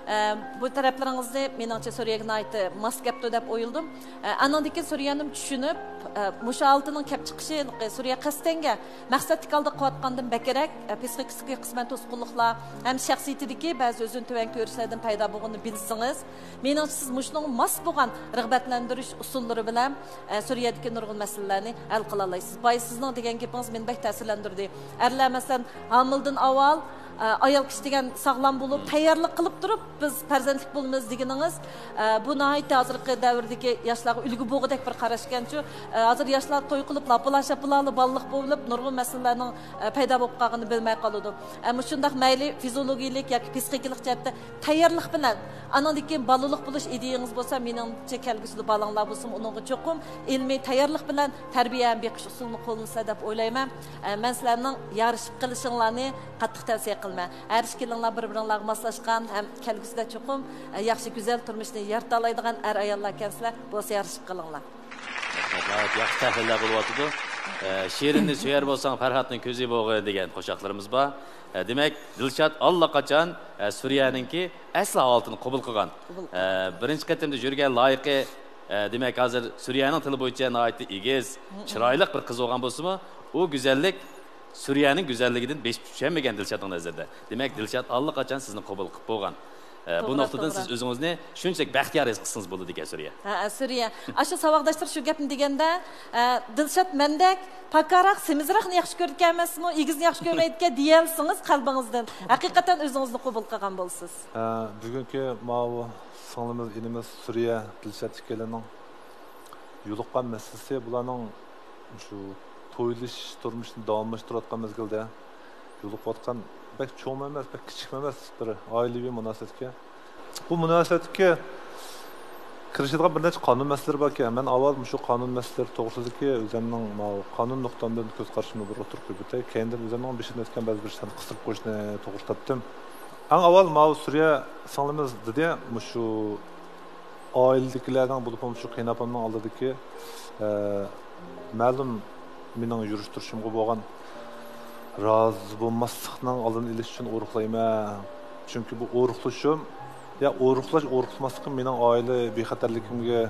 ئە، بۇ تەرەپلىرىڭىزنى، مېنىڭچە، سۈرىيەگە ناھايىتى ماس كەپتۇ دەپ ئويلىدىم. ئە، ئانىڭدىن كېيىن سۈرىيەنىمۇ چۈشىنىپ، ئە، مۇشۇ ھالىتىنىڭ كەپ چىقىشى، سۈرىيە قەستەنگە مەقسەتلىك ھالدا قىلىۋاتقاندىن بەكرەك، ئە، پسىخىكىسىدىكى قىسمەن توسقۇنلۇقلار ھەم شەخسىيىتىدىكى بەزى ئۆزىنى تۆۋەن كۆرۈشلەردىن پەيدا بولغىنىنى بىلسىڭىز، مېنىڭچە، سىز مۇشۇنىڭغا ماس بولغان رىغبەتلەندۈرۈش ئۇسۇللىرى بىلەن، ئە، سۈرىيەدىكى نۇرغۇن مەسىلىلەرنى ھەل قىلالايسىز. بايا سىزنىڭ دېگەن گېپىڭىز مېنى بەك تەسىرلەندۈردى. ئەرلەر، مەسىلەن، ھامىلىدىن ئاۋۋال، ئە، ئايال كىشى دېگەن ساغلام بولۇپ، تەييارلىق قىلىپ تۇرۇپ، بىز پەرزەنتلىك بولىمىز دېگىنىڭىز، ئە، بۇ ناھايىتى ھازىرقى دەۋردىكى ياشلارغا ئۈلگە بولغۇدەك بىر قاراشكەنچۇ. ئە، ھازىر ياشلار توي قىلىپ، لاپىلا-شاپىلالا بالىلىق بولۇپ، نۇرغۇن مەسىلىلەرنىڭ، ئە، پەيدا بولۇپ قالغىنىنى بىلمەي قالىدۇ. ئە، مۇشۇنداق مەيلى فىزىولوگىيىلىك ياكى پسىخىكىلىق جەھەتتە تەييارلىق بىلەن، ئانىڭدىن كېيىن بالىلىق بولۇش ئىدىيىڭىز بولسا، مېنىڭچە، كەلگۈسىدە بالىڭلار بولسىمۇ، ئۇنىڭغا چوقۇم ئىلمىي تەييارلىق بىلەن تەربىيە ھەم بېقىش ئۇسۇلىنى قوللىنىسىلەر دەپ ئويلايمەن. ئە، مەن سىلەرنىڭ يارىشىپ قېلىشىڭلارنى قاتتىق تەۋسىيە قىلىمەن. ھەر ئىككىلىڭلار بىر-بىرىڭلارغا ماسلاشقان ھەم كەلگۈسىدە چوقۇم، ئە، ياخشى، گۈزەل تۇرمۇشنى يارىتالايدىغان ئەر-ئاياللاركەنسىلەر. بولسا يارىشىپ قېلىڭلار. ناھايىتى ياخشى تەھلىللەر بولۇۋاتىدۇ. ئە، شېرىننى سۆيەر بولساڭ، پەرھاتنىڭ كۆزى بولغىن دېگەن قوشاقلىرىمىز بار. ئە، دېمەك، دىلشات ئاللىقاچان، ئە، سۈرىيەنىڭكى ئەسلى ھالىتىنى قوبۇل قىلغان. قوبۇل قىلغان. ئە، بىرىنچى قېتىمدا يۈرگەن لايىقى، ئە، دېمەك، ھازىر سۈرىيەنىڭ تىلى بويىچە ناھايىتى ئېگىز، چىرايلىق بىر قىز بولغان بولسىمۇ، ئۇ گۈزەللىك سۈرىيەنىڭ گۈزەللىكىدىن بېشىپ چۈشەلمىگەن دىلشاتنىڭ نەزىرىدە. دېمەك، دىلشات ئاللىقاچان سىزنى قوبۇل قىلىپ بولغان. ئە، بۇ توغرا، نۇقتىدىن توغرا. سىز ئۆزىڭىزنى شۇنچىلىك بەختىيار ھېس قىلسىڭىز بولىدىكەن، سۈرىيە. ھە، ھە، سۈرىيە. ئاشۇ ساۋاقداشلار شۇ گەپنى دېگەندە، ئە، دىلشات مەندەك پاكاراق، سېمىزراقنى ياخشى كۆرىدىكەن ئەمەسمۇ، ئېگىزنى ياخشى كۆرمەيدىكەن دېيەلىسىڭىز قەلبىڭىزدىن، ھەقىقەتەن ئۆزىڭىزنى قوبۇل قىلغان بولىسىز. ئە، بۈگۈنكى ماۋۇ سىڭلىمىز، ئىنىمىز سۈرىيە، دىلشات ئىككىيلەننىڭ يولۇققان مەسىلىسى بۇلارنىڭ شۇ تويلىشىش تۇرمۇشىنى داۋاملاشتۇرۇۋاتقان مەزگىلدە يولۇقۇۋاتقان بەك چوڭمۇ ئەمەس، بەك كىچىكمۇ ئەمەس بىر ئائىلىۋى مۇناسىۋەتكەن. بۇ مۇناسىۋەتكە كىرىشىدىغان بىر نەچچە قانۇن مەسىلىلىرى باركەن. مەن ئاۋۋال مۇشۇ قانۇن مەسىلىلىرى توغرىسىدىكى ئۆزۈمنىڭ ماۋۇ قانۇن نۇقتامدىن كۆز قارىشىمنى بىر ئوتتۇرىغا قويۇپ ئۆتەي. كەينىدىن ئۆزۈمنىڭ بېشىدىن ئۆتكەن بەزى بىر ئىشلارنى قىستۇرۇپ قويۇشنى توغرا تاپتىم. ئەڭ ئاۋۋال ماۋۇ سۈرىيە سىڭلىمىز دېدى، مۇشۇ ئائىلىدىكىلەرنىڭ، بولۇپمۇ مۇشۇ قېيىنئاپامنىڭ ئالدىدىكى، ئە، مەلۇم مېنىڭ يۈرۈش تۇرۇشۇمغا بولغان رازى بولماسلىقنىڭ ئالدىنى ئېلىش ئۈچۈن ئورۇقلايمەن. چۈنكى بۇ ئورۇقلىشىم، يا ئورۇقلاش، ئورۇقلىماسلىقىم مېنىڭ ئائىلە بىخەتەرلىكىمگە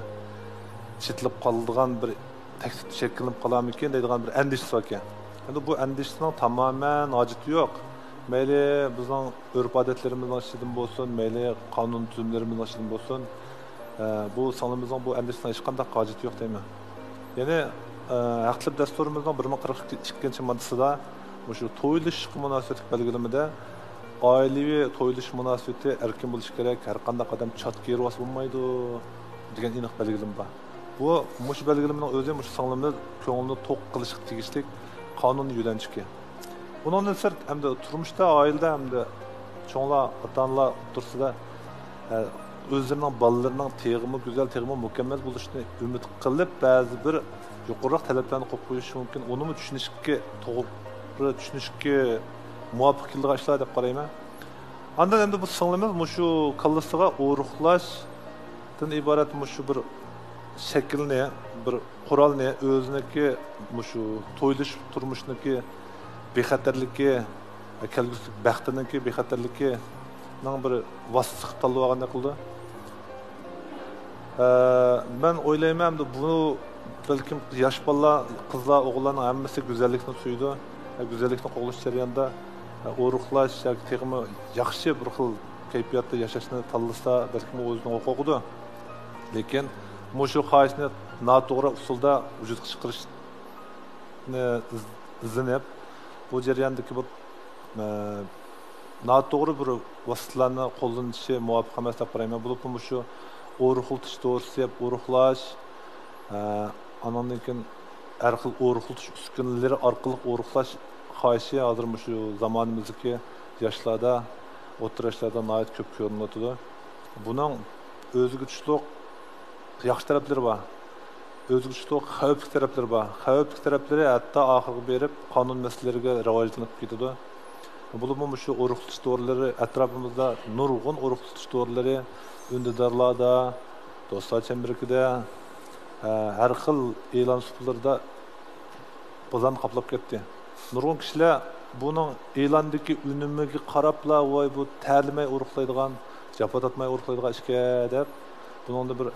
چېتىلىپ قالىدىغان بىر تەكلىپ شەكىللىنىپ قالارمىكىن دەيدىغان بىر ئەندىشىسى باركەن. ئەمدى بۇ ئەندىشىسىنىڭ تامامەن ھاجىتى يوق. مەيلى بىزنىڭ ئۆرپ-ئادەتلىرىمىزنىڭ ئىچىدىن بولسۇن، مەيلى قانۇن-تۈزۈملىرىمىزنىڭ ئىچىدىن بولسۇن، ئە، بۇ سىڭلىمىزنىڭ بۇ ئەندىشىسىنىڭ ھېچقانداق ھاجىتى يوق دەيمەن. يەنى، ئە، ھەق تەلەپ دەستۇرىمىزنىڭ بىر مىڭ قىرىق ئىككىنچى ماددىسىدا مۇشۇ تويلىشىشقا مۇناسىۋەتلىك بەلگىلىمىدە ئائىلىۋى تويلىشىش مۇناسىۋىتى ئەركىن بولۇشى كېرەك، ھەر قانداق ئادەم چات كىيدۈرۈۋالسا بولمايدۇ دېگەن ئېنىق بەلگىلىمە بار. بۇ، مۇشۇ بەلگىلىمىنىڭ ئۆزى مۇشۇ سىڭلىمىز كۆڭلىنى توق قىلىشقا تېگىشلىك قانۇن يۆلەنچۈكى. ئۇنىڭدىن سىرت، ئەمدى تۇرمۇشتا، ئائىلىدە، ئەمدى چوڭلار، ئاتا-ئانىلار ئوتتۇرىسىدا، ئە، ئۆزلىرىنىڭ بالىلىرىنىڭ تېخىمۇ گۈزەل، تېخىمۇ مۇكەممەل بولۇشىنى ئۈمىد قىلىپ، بەزى بىر يۇقىرىراق تەلەپلەرنى قويۇپ قويۇشى مۇمكىن. ئۇنىمۇ چۈشىنىشكە توغرا، چۈشىنىشكە مۇۋاپىق كېلىدىغان ئىشلار دەپ قارايمەن. ئاندىن ئەمدى بۇ سىڭلىمىز مۇشۇ كاللىسىغا ئورۇقلاشتىن ئىبارەت مۇشۇ بىر شەكىلنى، بىر قورالنى، ئۆزىنىڭكى مۇشۇ تويلىشىش تۇرمۇشىنىڭكى بىخەتەرلىكى، كەلگۈسىدىكى بەختىنىڭكى بىخەتەرلىكىنىڭ بىر ۋاسىتىسى قىلىپ تاللىۋالغاندەك قىلىدۇ. ئە، مەن ئويلايمەن، ئەمدى بۇ بەلكىم ياش بالىلار، قىزلار، ئوغۇللارنىڭ ھەممىسى گۈزەللىكنى سۆيىدۇ. ئە، گۈزەللىكنى قوغلاش جەريانىدا، ئە، ئورۇقلاش ياكى تېخىمۇ ياخشى بىر خىل كەيپىياتتا ياشاشنى تاللىسا، بەلكىم ئۇ ئۆزىنىڭ ھوقۇقىدۇر. لېكىن مۇشۇ خاھىشنى ناتوغرا ئۇسۇلدا ۋۇجۇدقا چىقىرىشنى ئىز-، ئىزدىنىپ، بۇ جەرياندىكى بۇ، ئە، ناتوغرا بىر ۋاسىتىلەرنى قوللىنىشى مۇۋاپىق ئەمەس دەپ قارايمەن. بولۇپمۇ مۇشۇ ئورۇقلىتىش دورىسى يەپ ئورۇقلاش، ئە، ئانىڭدىن كېيىن ھەر خىل ئورۇقلىتىش ئۈسكۈنىلىرى ئارقىلىق ئورۇقلاش خاھىشى ھازىر مۇشۇ زامانىمىزدىكى ياشلاردا، ئوتتۇرا ياشلاردا ناھايىتى كۆپ كۆرۈنۈۋاتىدۇ. بۇنىڭ ئۆزىگە تۇشلۇق ياخشى تەرەپلىرى بار. ئۆزگىچە خەۋپلىك تەرەپلىرى بار. خەۋپلىك تەرەپلىرى ھەتتا ئاخىرىغا بېرىپ قانۇن مەسىلىلىرىگە راۋاجلىنىپ كېتىدۇ. بولۇپمۇ مۇشۇ ئورۇقلىتىش دورىلىرى، ئەتراپىمىزدا نۇرغۇن ئورۇقلىتىش دورىلىرى ئۈندىدارلاردا، دوستلار چەمبىرىكىدە، ھە، ھەر خىل ئېلان سۇپىلىرىدا بازارنى قاپلاپ كەتتى. نۇرغۇن كىشىلەر بۇنىڭ ئېلاندىكى ئۈنۈمىگە قاراپلا، ۋاي، بۇ تەرلىمەي ئورۇقلايدىغان، جاپا تارتماي ئورۇقلايدىغان ئىشكەن دەپ، بۇنىڭدا بىر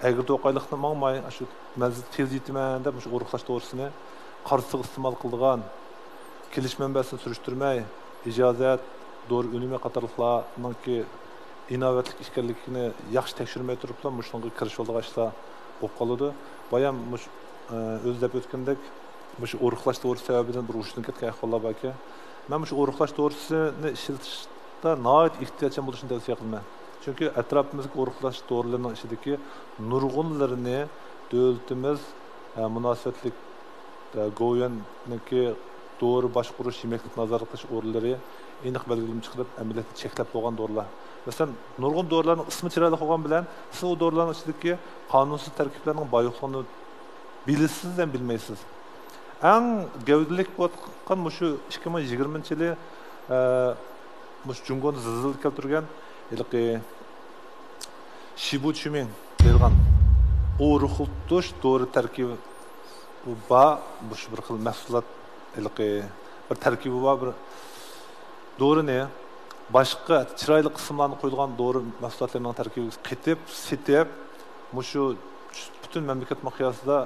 ئەگرى توقايلىقنى ماڭماي، ئاشۇ مەنزىلگە تېز يېتىمەن دەپ، مۇشۇ ئورۇقلاش دورىسىنى قارىسىغا ئىستېمال قىلىدىغان، كېلىش مەنبەسىنى سۈرۈشتۈرمەي، ئىجازەت، دورا ئۈنۈمى قاتارلىقلارنىڭكى ئىناۋەتلىك ئىكەنلىكىنى ياخشى تەكشۈرمەي تۇرۇپلا مۇشۇنىڭغا كىرىشىۋالىدىغان ئىشلار بولۇپ قالىدۇ. بايام مۇش-، ئە، ئۆزى دەپ ئۆتكەندەك، مۇشۇ ئورۇقلاش دورىسى سەۋەبىدىن بىر ھوشىدىن كەتكەن ئەھۋاللار باركەن. مەن مۇشۇ ئورۇقلاش دورىسىنى ئىشلىتىشتە ناھايىتى ئېھتىياتچان بولۇشنى تەۋسىيە قىلىمەن. چۈنكى ئەتراپىمىزدىكى ئورۇقلاش دورىلىرىنىڭ ئىچىدىكى نۇرغۇنلىرىنى دۆلىتىمىز، ئە، مۇناسىۋەتلىك، ئە، گوۋۇيۈەننىڭكى دورا باشقۇرۇش، يېمەكلىك نازارەت قىلىش ئورۇنلىرى ئېنىق بەلگىلىمە چىقىرىپ، ئەمەلىيەتتە چەكلەپ قويغان دورىلار. مەسىلەن، نۇرغۇن دورىلارنىڭ ئىسمى چىرايلىق بولغان بىلەن، سىز ئۇ دورىلارنىڭ ئىچىدىكى قانۇنسىز تەركىبلەرنىڭ بارلىقىنى بىلىسىز ھەم بىلمەيسىز. ئەڭ گەۋدىلىك بولۇۋاتقان مۇشۇ ئىككى مىڭ يىگىرمىنچى يىلى، ئە، مۇشۇ جۇڭگونى زىلزىلە كەلتۈرگەن ھېلىقى شىبۇ چۈمىڭ دەيدىغان ئورۇقلىتىش دورا تەركىبى بار، مۇشۇ بىر خىل مەھسۇلات، ھېلىقى بىر تەركىبى بار بىر دورىنى باشقا چىرايلىق ئىسىملارنى قويۇلغان دورا مەھسۇلاتلىرىنىڭ تەركىبىگە قېتىپ، سېتىپ، مۇشۇ پۈتۈن مەملىكەت مىقياسىدا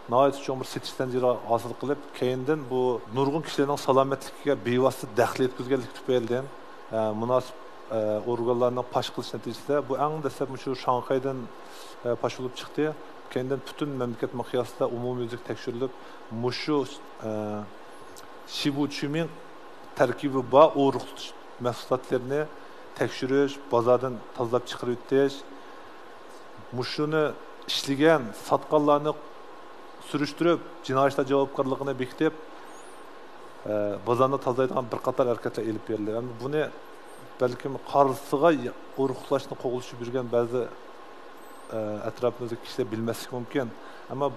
ناھايىتى چوڭ بىر سېتىش زەنجىرى ھاسىل قىلىپ، كەينىدىن بۇ نۇرغۇن كىشىلەرنىڭ سالامەتلىكىگە بىۋاسىتە دەخلى يەتكۈزگەنلىكى تۈپەيلىدىن، ئە، مۇناسىپ، ئە، ئورگانلارنىڭ پاش قىلىش نەتىجىسىدە، بۇ ئەڭ دەسلەپ مۇشۇ شاڭخەيدىن، ئە، پاش بولۇپ چىقتى. كەينىدىن پۈتۈن مەملىكەت مىقياسىدا ئومۇميۈزلۈك تەكشۈرۈلۈپ، مۇشۇ، ئە، شىبۇ چۈمىڭ تەركىبى بار ئورۇقلىتىش مەھسۇلاتلىرىنى تەكشۈرۈش، بازاردىن تازىلاپ چىقىرىۋېتىش، مۇشۇنى ئىشلىگەن، ساتقانلارنى سۈرۈشتۈرۈپ، جىنايى ئىشلار جاۋابكارلىقىنى بېكىتىپ، ئە، بازارنى تازىلايدىغان بىر قاتار ھەرىكەتلەر ئېلىپ بېرىلدى. ئەمدى بۇنى بەلكىم قارىسىغا ئورۇقلاشنى قوغلىشىپ يۈرگەن بەزى، ئە، ئەتراپىمىزدىكى كىشىلەر بىلمەسلىكى مۇمكىن. ئەمما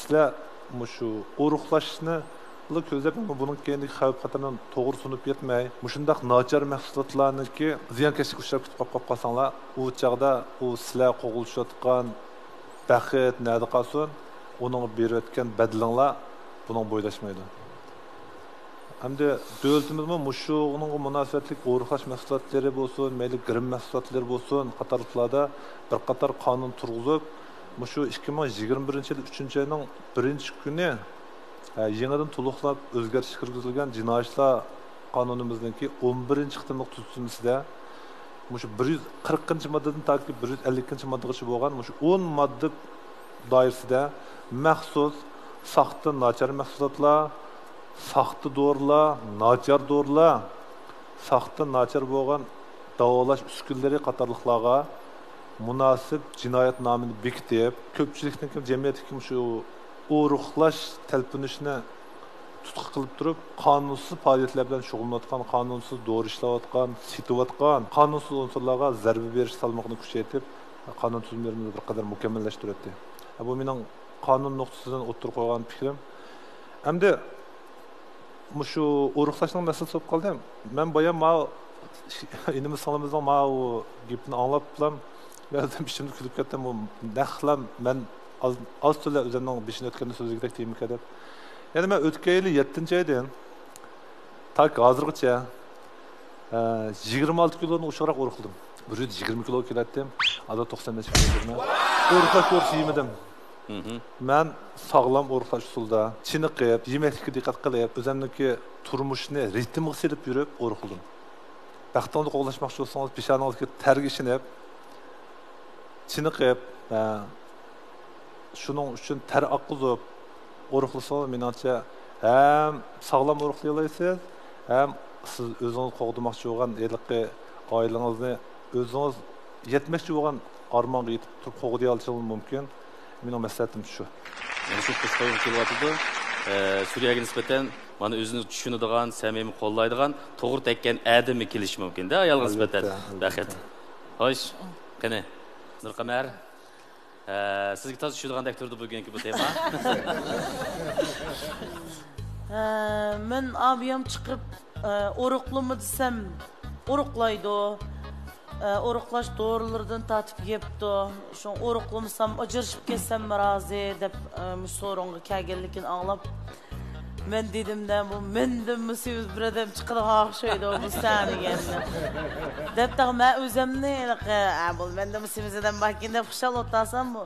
سىلەر مۇشۇ ئورۇقلاشنى كۆزلەپ، بۇنىڭ كەينىدىكى خەۋپ خەتىرىنى توغرا تونۇپ يەتمەي، مۇشۇنداق ناچار مەھسۇلاتلارنىڭكى زىيانكەشلىككە ئۇچراپ كېتىپ قاپ-، قاپ قالساڭلار، ئۇ چاغدا ئۇ سىلەر قوغلىشىۋاتقان بەخت نەدە قالسۇن، ئۇنىڭغا بېرىۋەتكەن بەدىلىڭلار بۇنىڭغا بويلاشمايدۇ. ھەمدە دۆلىتىمىزمۇ مۇشۇنىڭغا مۇناسىۋەتلىك ئورۇقلاش مەھسۇلاتلىرى بولسۇن، مەيلى گىرىم مەھسۇلاتلىرى بولسۇن، قاتارلىقلاردا بىر قاتار قانۇن تۇرغۇزۇپ، مۇشۇ ئىككى مىڭ يىگىرمە بىرىنچى يىل ئۈچىنچى ئاينىڭ بىرىنچى كۈنى، ھە، يېڭىدىن تولۇقلاپ ئۆزگەرتىش كىرگۈزۈلگەن جىنايى ئىشلار قانۇنىمىزنىڭكى ئون بىرىنچى قېتىملىق تۈزىتىلمىسىدە مۇشۇ بىر يۈز قىرىقىنچى ماددىدىن تاكى بىر يۈز ئەللىكىنچى ماددىغىچە بولغان مۇشۇ ئون ماددا دائىرىسىدە مەخسۇس ساختا ناچار مەھسۇلاتلار، ساختا دورىلار، ناچار دورىلار، ساختا ناچار بولغان داۋالاش ئۈسكۈنىلىرى قاتارلىقلارغا مۇناسىپ جىنايەتنامىنى بېكىتىپ، كۆپچىلىكنىڭكى، جەمئىيەتتىكى شۇ ئورۇقلاش تەلپۈنۈشىنى تۇتقا قىلىپ تۇرۇپ، قانۇنسىز پائالىيەتلەر بىلەن شۇغۇللىنىۋاتقان، قانۇنسىز دورا ئىشلەۋاتقان، سېتىۋاتقان قانۇنسىز ئۇنسۇرلارغا زەربە بېرىش سالمىقىنى كۈچەيتىپ، قانۇن تۈزۈملىرىمىزنى بىر قەدەر مۇكەممەللەشتۈرەتتى. بۇ مېنىڭ قانۇن نۇقتىسىدىن ئوتتۇرىغا قويغان پىكرىم. ئەمدى مۇشۇ ئورۇقلاشنىڭ مەسىلىسى بولۇپ قالدى. مەن بايام ماۋۇ ئىنىمىز سىڭلىمىزنىڭ ماۋۇ گېپىنى ئاڭلاپلا، مەن ئۆزۈم ئىچىمدە كۈلۈپ كەتتىم. بۇ نەقلا مەن ئاز، ئاز تولا ئۆزۈمنىڭ بېشىدىن ئۆتكەننى سۆزلىگۈدەك تېمىكەن دەپ. يەنى مەن ئۆتكەن يىلى يەتتىنچى ئايدىن تاكى ھازىرغىچە، ئە، يىگىرمە ئالتە كىلودىن ئوشۇقراق ئورۇقلىدىم. بىر يۈز يىگىرمە كىلو كېلەتتىم. ھازىر توقسان نەچچە كىلو تۇرىمەن. ئورۇقلاش دورىسى يېمىدىم. مەن ساغلام ئورۇقلاش ئۇسۇلىدا چېنىقىپ، يېمەكلىككە دىققەت قىلىپ، ئۆزۈمنىڭكى تۇرمۇشنى رىتىمغا سېلىپ يۈرۈپ ئورۇقلىدىم. بەختىڭىزنى قوغلاشماقچى بولسىڭىز، پېشانىڭىزدىكى تەرگە ئىشىنىپ، چېنىقىپ، ھە، شۇنىڭ ئۈچۈن تەر ئاققۇزۇپ ئورۇقلىسىڭىز، مېنىڭچە، ھەم ساغلام ئورۇقلىيالايسىز، ھەم سىز ئۆزىڭىز قوغدىماقچى بولغان ھېلىقى ئائىلىڭىزنى ئۆزىڭىز يەتمەكچى بولغان ئارمانغا يېتىپ تۇرۇپ قوغدىيالىشىڭىز مۇمكىن. مېنىڭ مەسلىھەتىم شۇ. مەنسۇپ قىسقا كېلىۋاتىدۇ. ئە، سۈرىيەگە نىسبەتەن مانا ئۆزىنى چۈشىنىدىغان، سەمىمىي قوللايدىغان، توغرا تەگكەن ئادەمگە كېلىشى مۇمكىن-دە، ئايالغا نىسبەتەن. ئەلۋەتتە، ئەلۋەتتە. بەخت. خوش، قېنى، نۇرقەمەر. ھە، سىزگە تازا چۈشىدىغاندەك تۇرىدۇ بۈگۈنكى بۇ تېما. ھە، مەن ئابىيام چىقىپ، ئە، ئورۇقلىما دېسەم، ئورۇقلايدۇ. ئە، ئورۇقلاش دورىلىرىدىن تارتىپ يەپتۇ. شۇڭا ئورۇقلىمىسام، ئاجرىشىپ كەتسەممۇ رازى، دەپ، ئە، مۇشۇ سورۇنغا كەلگەنلىكىنى ئاڭلاپ، مەن دېدىم-دە، بۇ مەندىنمۇ سېمىز بىر ئادەم چىقىدىغان ئوخشايدۇ بۇ سەھنىگە. دەپ، تېخى مەن ئۆزۈمنى ھېلىقى، ئە، بۇ مەندىنمۇ سېمىز ئادەم باركەن دەپ خۇشال ئولتۇرسام، بۇ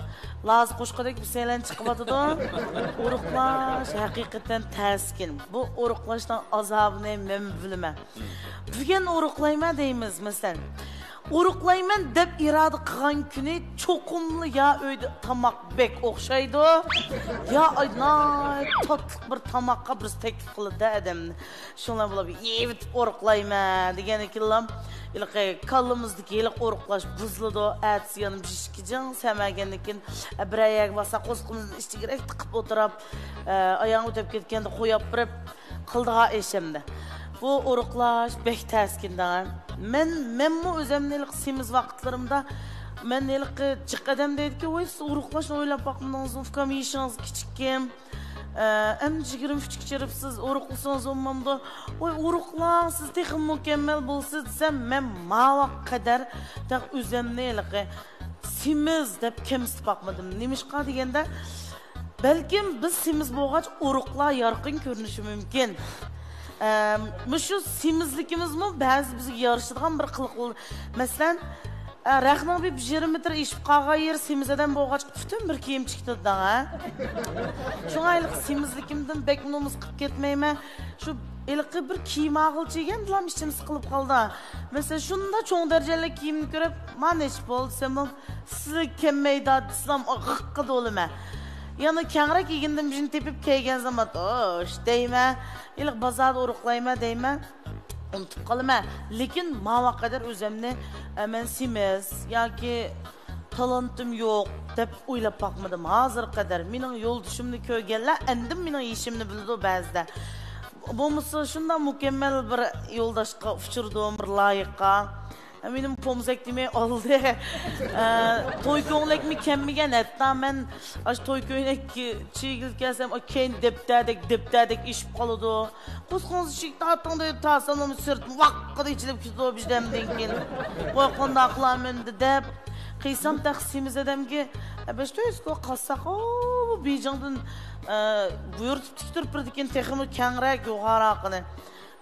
لازا قوشقىدەك بىر سەيلەن چىقىۋاتىدۇ. ئورۇقلاش ھەقىقەتەن تەسكىن. بۇ ئورۇقلاشنىڭ ئازابىنى مەنمۇ بىلىمەن. بۈگۈن ئورۇقلايمەن دەيمىز، مەسىلەن. ئورۇقلايمەن دەپ ئىرادە قىلغان كۈنى چوقۇملا يا ئۆيدە تاماق بەك ئوخشايدۇ، يا ئاي ناھايىتى تاتلىق بىر تاماققا بىرسى تەكلىپ قىلىدۇ ئادەمنى. شۇڭلار بولۇپ يەۋېتىپ ئورۇقلايمەن دېگەندىن كېيىنلا ھېلىقى كاللىمىزدىكى ھېلىقى ئورۇقلاش بۇزۇلىدۇ. ئەتىسى يەنە بىر ئىككى جىڭ سەمەگەندىن كېيىن، ئە، بىرەر يەرگە بارساق قورسىقىمىزنى ئىچىگىرەك تىقىپ ئولتۇرۇپ، ئە، ئاياغ ئۆتۈپ كەتكەندە قويۇپ بېرىپ، قىلىدىغان ئىش ئەمدى. بۇ ئورۇقلاش بەك تەسكىن دەڭە. مەن، مەنمۇ ئۆزۈمنى ھېلىقى سېمىز ۋاقىتلىرىمدا، مەن ھېلىقى جىق ئادەم دەيدىكى، ۋاي، سىز ئورۇقلاشنى ئويلاپ باقمىدىڭىزمۇ، ئۇكام، يېشىڭىز كىچىككەن. ئە، ئەمدى يىگىرمە ئۈچكە چىرىپسىز، ئورۇقلىسىڭىز بولمامدۇ؟ ۋاي، ئورۇقلاڭ، سىز تېخىمۇ مۇكەممەل بولىسىز، دېسەم، مەن ماۋاققا قەدەر تېخى ئۆزۈمنى ھېلىقى سېمىز دەپ كەمسىتىپ باقمىدىم. نېمىشقا دېگەندە، بەلكىم بىز سېمىز بولغاچ ئورۇقلار يارقىن كۆرۈنۈشى مۇمكىن. ئەم، مۇشۇ سېمىزلىكىمىزمۇ بەزى بىزگە يارىشىدىغان بىر قىلىق بولدى. مەسىلەن، ئە، رەخنىڭ بىر يېرىم مېتىر ئېشىپ قالغان يېرى سېمىز ئادەم بولغاچ پۈتۈن بىر كىيىم چىكىتىدىڭ، ھە؟ شۇڭا ھېلىقى سېمىزلىكىمدىن بەك نومۇس قىلىپ كەتمەيمەن. شۇ ھېلىقى بىر كىيىم ئالغىلى كەلگەندىلا ئىچىم سىقىلىپ قالدى. مەسىلەن، شۇنداق چوڭ دەرىجىلىك كىيىمنى كۆرۈپ، مانا ئىش بولدى دېسەممۇ، سىزگە كەلمەيدۇ دېسىلام، غىققىدە بولىمەن. يەنە كەڭرەك يېگىندىن بىرنى تېپىپ كەلگەن زامان، ئوش دەيمەن. ھېلىقى بازاردا ئورۇقلايمەن دەيمەن. ئۇنتۇپ قالىمەن. لېكىن ماۋا قەدەر ئۆزۈمنى، ئە، مەن سېمىز ياكى تالانتىم يوق دەپ ئويلاپ باقمىدىم ھازىرغا قەدەر. مېنىڭ يولدىشىمنى كۆرگەنلەر ئەندىن مېنىڭ يېشىمنى بىلىدۇ بەزىدە. بولمىسا شۇنداق مۇكەممەل بىر يولداشقا ئۇچرىدىم، بىر لايىققا. مېنىڭ پومزەك دېمەي ئالدى. ئە، توي كۆڭلەكمۇ كەلمىگەن. ھەتتا مەن ئاشۇ توي كۆينەك چىگىلىپ كەلسەم، ئا، كەينى دەپتەردەك، دەپتەردەك ئېشىپ قالىدۇ. قورسىقىڭىزنى ئىشىك تارتىڭ دەيدۇ، تارتسام سىرتىم ۋاققىدە ئېچىلىپ كېتىدۇ بىردەمدىن كېيىن. ۋاي، قانداق قىلارمەن ئەمدى دەپ. قىلسام تېخى سېمىز ئادەمگە، ئە، بەش تۆت كىلو قالساق، ئۇ بېيجىڭدىن، ئە، بۇيرۇتۇپ تىكتۈرۈپ بېرىدىكەن، تېخىمۇ كەڭرەك، يوغانراقىنى.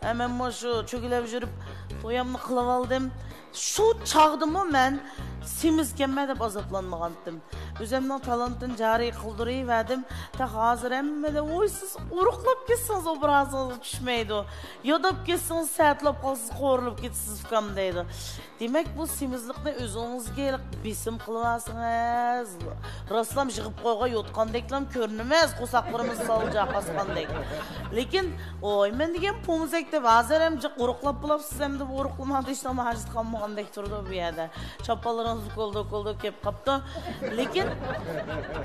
ئە، مەنمۇ شۇ چۆگىلەپ يۈرۈپ تويامنى قىلىۋالدىم. شۇ چاغدىمۇ مەن سېمىزكەنمەن دەپ ئازابلانمىغانتىم. ئۆزۈمنىڭ تالانتىنى جارى قىلدۇرۇۋەردىم. تېخى ھازىر ھەممىدىن، ۋوي، سىز ئورۇقلاپ كەتسىڭىز ئوبرازىڭىزغا چۈشمەيدۇ. ياداپ كەتسىڭىز سەتلاپ قالسىز، قورۇلۇپ كېتىسىز ئۇكام دەيدۇ. دېمەك، بۇ سېمىزلىقنى ئۆزىڭىزگە بېسىم قىلىۋالسىڭىز، راستلام يىغىپ قويغان يوتقاندەكلام كۆرۈنىمىز، قورساقلىرىمىز سالجاق ئاسقاندەك. لېكىن، ۋوي، مەن دېگەن پومزەك دەپ، ھازىر ھەم جىق ئورۇقلاپ بولاپسىز، ئەمدى بۇ ئورۇقلىماڭ دېيىشنىڭ ھاجىتى قالمىغاندەك تۇرىدۇ بۇ يەردە. چاپانلىرىڭىز كولدۇر كولدۇر كېلىپ قاپتۇ. لېكىن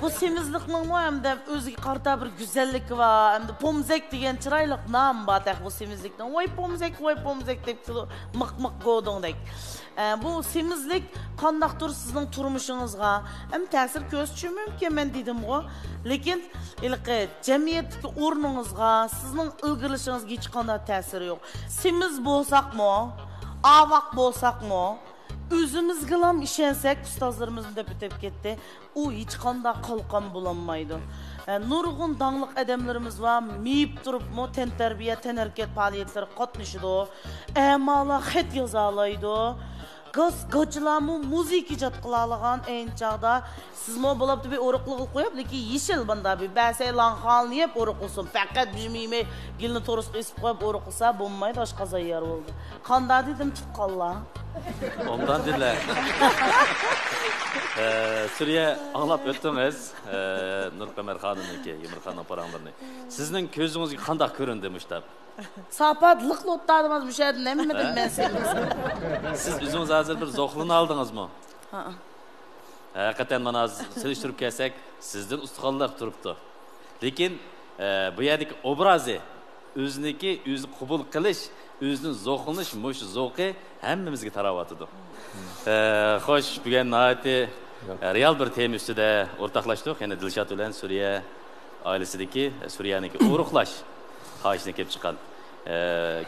بۇ سېمىزلىقنىڭمۇ ھەمدە ئۆزىگە قارىتا بىر گۈزەللىكى بار. ھەمدە پومزەك دېگەن چىرايلىق نام بار تېخى بۇ سېمىزلىكنىڭ. ۋاي پومزەك، ۋاي پومزەك دەپ كېلىدۇ. مىق مىق گودۇڭدەك. ئە، بۇ سېمىزلىك قانداقتۇر سىزنىڭ تۇرمۇشىڭىزغا ھەم تەسىر كۆرسىتىشى مۇمكىن، مەن دېدىمغۇ. لېكىن ھېلىقى جەمئىيەتتىكى ئورنىڭىزغا، سىزنىڭ ئىلگىرىلىشىڭىزگە ھېچقانداق تەسىرى يوق. سېمىز بولساقمۇ، ئاۋاق بولساقمۇ، ئۆزىمىزگىلا ئىشەنسەك، ئۇستازلىرىمىزمۇ دەپ ئۆتۈپ كەتتى، ئۇ ھېچقانداق قالقان بولالمايدۇ. ئە، نۇرغۇن داڭلىق ئادەملىرىمىز بار، مېيىپ تۇرۇپمۇ تەنتەربىيە، تەنھەرىكەت پائالىيەتلىرىگە قاتنىشىدۇ، ئەمالا خەت يازالايدۇ. گاس-گاچىلارمۇ مۇزىكا ئىجاد قىلالىغان ئەينى چاغدا. سىزمۇ بولاپتۇ بىر ئورۇقلىغىلى قويۇپ، لېكىن يېشىل ماندا بىر بەسەي لاڭخالنى يەپ ئورۇقلىسۇن. پەقەت بىژىم يېمەي گېلىنى تورۇسقا ئېسىپ قويۇپ ئورۇقلىسا بولمايدۇ، ئاشقازان يارا بولىدۇ. قاندا دېدىم تۇغقانلار. ئوبدان دىلە. ئە، سۈرىيە ئاڭلاپ ئۆتتىڭىز، ئە، نۇرقەمەر خانىمنىڭكى، يۇمۇر خاننىڭ پاراڭلىرىنى. سىزنىڭ كۆزىڭىزگە قانداق كۆرۈندى مۇشتاق؟ ساپات لىق لوتتا دېمەز، مۇشۇ يەردىن ھەممىدىن ھە؟ مەن سېمىز. سىز ئۆزىڭىز ھازىر بىر زوقلىنىۋالدىڭىزمۇ؟ ھە. ھەقىقەتەن مانا ھازىر سېلىشتۇرۇپ كەلسەك، سىزدىن ئۇستىخانلىق تۇرۇپتۇ. لېكىن، ئە، بۇ يەردىكى ئوبرازى، ئۆزىنىڭكى ئۆزى قوبۇل قىلىش، ئۆزىنى زوقلىنىش، مۇشۇ زوقى ھەممىمىزگە تاراۋاتىدۇ. ئە، خوش، بۈگۈن ناھايىتى رېئال بىر تېما ئۈستىدە ئورتاقلاشتۇق. يەنى دىلشات بىلەن سۈرىيە ئائىلىسىدىكى، سۈرىيەنىڭكى ئورۇقلاش خاھىشىدىن كېلىپ چىققان، ئە،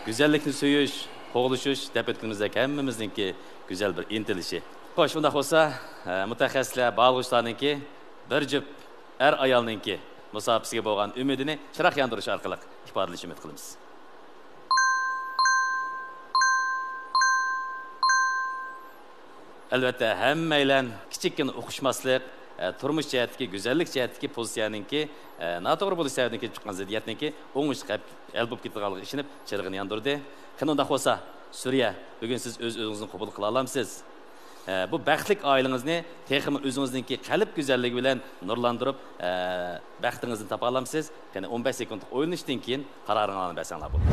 گۈزەللىكنى سۆيۈش، قوغلىشىش دەپ ئۆتكىنىمىزدەك ھەممىمىزنىڭكى گۈزەل بىر ئىنتىلىشى. خوش، ئۇنداق بولسا، ئە، مۇتەخەسسىسلەر، باھالىغۇچىلارنىڭكى بىر جۈپ ئەر ئايالنىڭكى مۇساپىسىگە بولغان ئۈمىدىنى چىراغ ياندۇرۇش ئارقىلىق ئىپادىلىشىنى ئۈمىد قىلىمىز. ئەلۋەتتە، ھەممەيلەن كىچىككىنە ئۇقۇشماسلىق، ئە، تۇرمۇش جەھەتتىكى، گۈزەللىك جەھەتتىكى پوزىتسىيەنىڭكى، ئە، ناتوغرا بولۇش سەۋەبىدىن كېلىپ چىققان زىددىيەتنىڭكى ئوڭۇشلۇق ھەل، ھەل بولۇپ كېتىدىغانلىقىغا ئىشىنىپ، چىرىغىنى ياندۇردى. قېنى، ئۇنداق بولسا، سۈرىيە، بۈگۈن سىز ئۆز-ئۆزىڭىزنى قوبۇل قىلالامسىز؟ ئە، بۇ بەختلىك ئائىلىڭىزنى تېخىمۇ ئۆزىڭىزنىڭكى قەلب گۈزەللىكى بىلەن نۇرلاندۇرۇپ، ئە، بەختىڭىزنى تاپالامسىز؟ قېنى، ئون بەش سېكۇنتلۇق ئويلىنىشتىن كېيىن قارارىڭلارنى بەرسەڭلار بولىدۇ.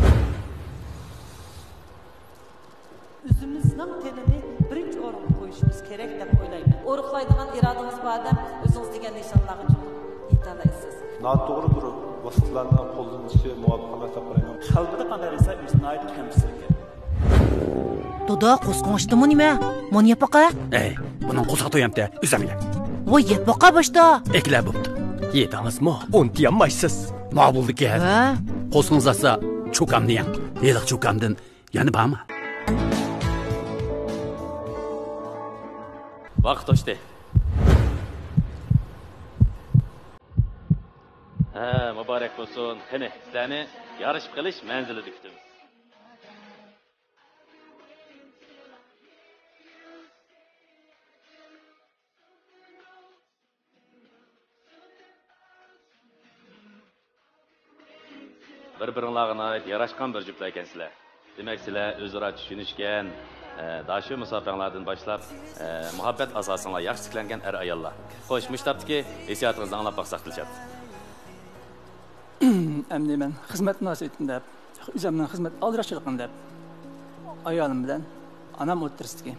ئۆزىمىزنىڭ تېنىنى بىرىنچى ئورۇنغا قويۇشىمىز كېرەك دەپ ئويلايمەن. ئورۇقلايدىغان ئىرادىڭىز بار ئادەم ئۆزىڭىز دېگەن نىشانلارغا چوقۇم يېتەلەيسىز. ناتوغرا بىر ۋاسىتىلەرنىڭ قوللىنىلىشى مۇۋاپىق ئەمەس دەپ قارايمەن. قەلبىدە قانداق دېسە، ئۆزى ناھايىتى كەمسىتىلگەن. دادا، قورسىقىڭ ئاچتىمۇ نېمە؟ مانا يەپ باقە. ئەي، بۇنىڭ قورسىقى تويامتى، ئۆزۈڭ يە. ۋاي، يەپ باقە باشتا. ئەكىلە بوپتۇ. يېدىڭىزمۇ؟ ئۇنتۇيالمايسىز. ما بولدىكەن. ھە؟ قورسىقىڭىز ئاچسا، چوكامنى يەڭ. ھېلىقى چوكامدىن يەنە بارمۇ؟ ۋاقىت توشتى. ھە، مۇبارەك بولسۇن. قېنى، سىلەرنى يارىشىپ قېلىش مەنزىلىدە كۈتىمىز. بىر-بىرىڭلارغا ناھايىتى ياراشقان بىر جۈپلەر ئىكەنسىلەر. دېمەك، سىلەر ئۆزئارا چۈشىنىشكەن، ئە، داشۆ مۇساپەڭلاردىن باشلاپ، ئە، مۇھەببەت ئاساسىڭلار ياخشى تىكلەنگەن ئەر-ئاياللار. خوش، مۇشۇ تاپتىكى ھېسسىياتىڭىزنى ئاڭلاپ باقساق، دىلشات. ئەمدى مەن خىزمەت مۇناسىۋىتىنى دەپ، ئۆزۈمنىڭ خىزمەت ئالدىراشچىلىقىنى دەپ، ئايالىم بىلەن ئانام ئوتتۇرىسىدىكى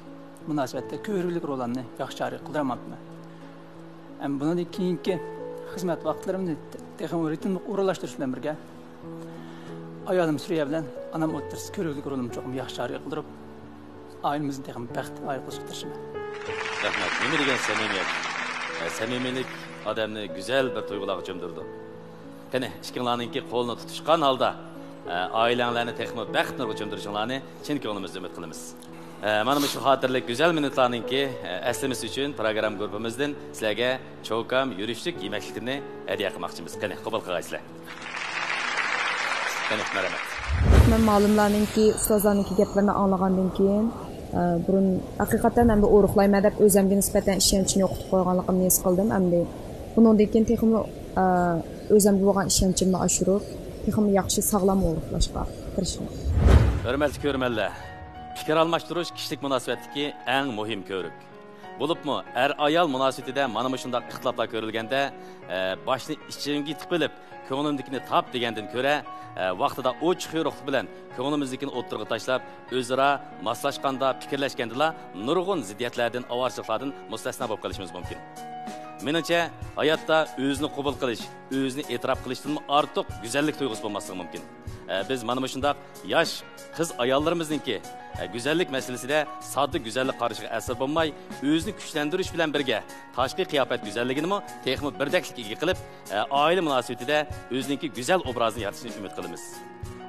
مۇناسىۋەتتە كۆۋرۈكلۈك رولۇمنى ياخشى جارى قىلدۇرالماپتىمەن. ھەم بۇنىڭدىن كېيىنكى خىزمەت ۋاقىتلىرىمنى تېخىمۇ رىتىملىق ئورۇنلاشتۇرۇش بىلەن بىرگە، ئايالىم سۈرىيە بىلەن ئانام ئوتتۇرىسىدا كۆۋرۈكلۈك رولۇمنى چوقۇم ياخشى جارى قىلدۇرۇپ، ئائىلىمىزنى تېخىمۇ بەختكە ئايە قىلىشقا تىرىشىمەن. رەھمەت. نېمە دېگەن سەمىمىيەت! ئە، سەمىمىيلىك ئادەمنى گۈزەل بىر تۇيغۇلارغا چۆمدۈرىدۇ. قېنى، ئىككىڭلارنىڭكى قولىنى تۇتۇشقان ھالدا، ئە، ئائىلەڭلارنى تېخىمۇ بەخت نۇرىغا چۆمدۈرۈشۈڭلارنى چىن كۆڭلىمىزدىن ئۈمىد قىلىمىز. ئە، مانا مۇشۇ خاتىرىلىك گۈزەل مىنۇتلارنىڭكى، ئە، ئەسلىمىسى ئۈچۈن پروگرامما گۇرۇپپىمىزدىن سىلەرگە چوكام يۈرۈشلۈك يېمەكلىكلىرىنى ھەدىيە قىلماقچىمىز. قېنى، قوبۇل قىلغايسىلەر. قېنى، مەرھەمەت. مەن مۇئەللىملەرنىڭكى، ئۇستازلارنىڭكى گەپلىرىنى ئاڭلىغاندىن كېيىن، ئە، بۇرۇن ھەقىقەتەن ئەمدى ئورۇقلايمەن دەپ ئۆزۈمگە نىسبەتەن ئىشەنچنى يوقىتىپ قويغانلىقىمنى ھېس قىلدىم. ئەمدى بۇنىڭدىن كېيىن تېخىمۇ، ئە، ئۆزۈمدە بولغان ئىشەنچىمنى ئاشۇرۇپ، تېخىمۇ ياخشى، ساغلام ئورۇقلاشقا تىرىشىمەن. ھۆرمەتلىك كۆرۈرمەنلەر، پىكىر ئالماشتۇرۇش كىشىلىك مۇناسىۋەتتىكى ئەڭ مۇھىم كۆۋرۈك. بولۇپمۇ ئەر-ئايال مۇناسىۋىتىدە مانا مۇشۇنداق ئىختىلاپلار كۆرۈلگەندە، ئە، باشنى ئىچىمگە تىقىۋېلىپ، كۆڭلۈمدىكىنى تاپ دېگەندىن كۆرە، ئە، ۋاقتىدا ئوچۇق يورۇقلۇق بىلەن كۆڭلىمىزدىكىنى ئوتتۇرىغا تاشلاپ، ئۆزئارا ماسلاشقاندا، پىكىرلەشكەندىلا نۇرغۇن زىددىيەتلەردىن، ئاۋارىچىلىكلاردىن مۇستەسنا بولۇپ قېلىشىمىز مۇمكىن. مېنىڭچە، ھاياتتا ئۆزىنى قوبۇل قىلىش، ئۆزىنى ئېتىراپ قىلىشتىنمۇ ئارتۇق گۈزەللىك تۇيغۇسى بولماسلىقى مۇمكىن. ئە، بىز مانا مۇشۇنداق ياش قىز-ئاياللىرىمىزنىڭكى، ئە، گۈزەللىك مەسىلىسىدە ساددا گۈزەللىك قارىشىغا ئەسىر بولماي، ئۆزىنى كۈچلەندۈرۈش بىلەن بىرگە، تاشقى قىياپەت گۈزەللىكىنىمۇ تېخىمۇ بىردەكلىككە ئىگە قىلىپ، ئە، ئائىلە مۇناسىۋىتىدە ئۆزىنىڭكى گۈزەل ئوبرازىنى يارىتىشىنى ئۈمىد قىلىمىز.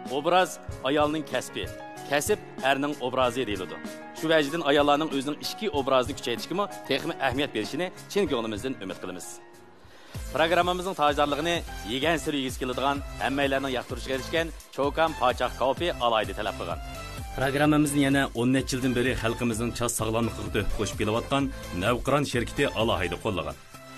ئوبراز ئايالنىڭ كەسپى، كەسىپ ئەرنىڭ ئوبرازى دېيىلىدۇ. شۇ ۋەجىدىن ئاياللارنىڭ ئۆزىنىڭ ئىچكى ئوبرازىنى كۈچەيتىشكىمۇ تېخىمۇ ئەھمىيەت بېرىشىنى چىن كۆڭلىمىزدىن ئۈمىد قىلىمىز. پروگراممىمىزنىڭ تاجدارلىقىنى يېگەنسېرى يېگۈسى كېلىدىغان، ھەممەيلەننىڭ ياقتۇرۇشىغا ئېرىشكەن چوكام پاچاق كاۋىپى ئالاھىدە تەلەپ قىلغان. پروگراممىمىزنى يەنە ئون نەچچە يىلدىن بېرى خەلقىمىزنىڭ چاچ ساغلاملىقىغا تۆھپە قوشۇپ كېلىۋاتقان نەۋقىران شىركىتى ئالاھىدە قوللىغان.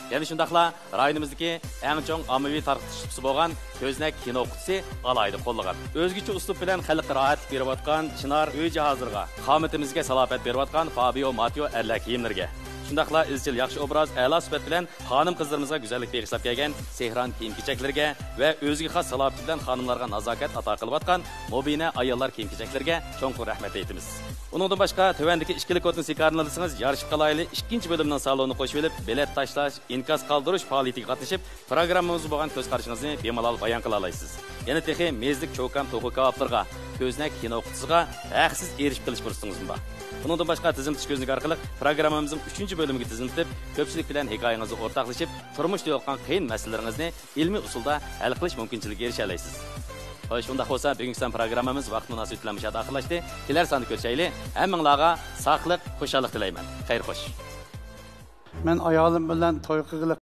يەنە شۇنداقلا رايونىمىزدىكى ئەڭ چوڭ ئاممىۋى تارقىتىش سۇپىسى بولغان كۆزنەك كىنو قۇتىسى ئالاھىدە قوللىغان. ئۆزگىچە ئۇسلۇب بىلەن خەلققە راھەتلىك بېرىۋاتقان چىنار ئۆي جاھازلىرىغا، قامىتىمىزگە سالاپەت بېرىۋاتقان فابىيو ماتيو ئەرلەر كىيىملىرىگە، شۇنداقلا ئىزچىل ياخشى ئوبراز، ئەلا سۈپەت بىلەن خانىم-قىزلىرىمىزغا گۈزەللىك بېغىشلاپ كەلگەن سېھران كىيىم-كېچەكلىرىگە ۋە ئۆزىگە خاس سالاپىتى بىلەن خانىملارغا نازاكەت ئاتا قىلىۋاتقان مۇبىنە ئاياللار كىيىم-كېچەكلىرىگە چوڭقۇر رەھمەت ئېيتىمىز. ئۇنىڭدىن باشقا، تۆۋەندىكى ئىككىلىك كودنى سىكارىنالىسىڭىز، يارىشىپ قالايلى ئىككىنچى بۆلۈمنىڭ سالونىغا قوشۇۋېلىپ، بېلەت تاشلاش، ئىنكاس قالدۇرۇش پائالىيىتىگە قاتنىشىپ، پروگراممىمىزغا بولغان كۆز قارىشىڭىزنى بىمالال بايان قىلالايسىز. يەنە تېخى مېزىلىك چوكام توخۇ كاۋاپلىرىغا، كۆزنەك كىنو قۇتىسىغا ھەقسىز ئېرىشىپ قېلىش پۇرسىتىڭىزمۇ بار. ئۇنىڭدىن باشقا، تىزىم تۇتۇش كۆزنىكى ئارقىلىق پروگراممىمىزنىڭ ئۈچىنچى بۆلۈمىگە تىزىملىتىپ، كۆپچىلىك بىلەن ھېكايىڭىزنى ئورتاقلىشىپ، تۇرمۇشتا يولۇققان قىيىن مەسىلىلىرىڭىزنى ئىلمىي ئۇسۇلدا ھەل قىلىش مۇمكىنچىلىكىگە ئېرىشەلەيسىز. خوش، ئۇنداق بولسا، بۈگۈنكى سان پروگراممىمىز ۋاقىت مۇناسىۋىتى بىلەن مۇشۇ يەردە ئاخىرلاشتى. كېلەر ساندا كۆرۈشەيلى. ھەممىڭلارغا ساقلىق، خۇشاللىق تىلەيمەن. خەير خوش. مەن ئايالىم بىلەن توي قىلغىلى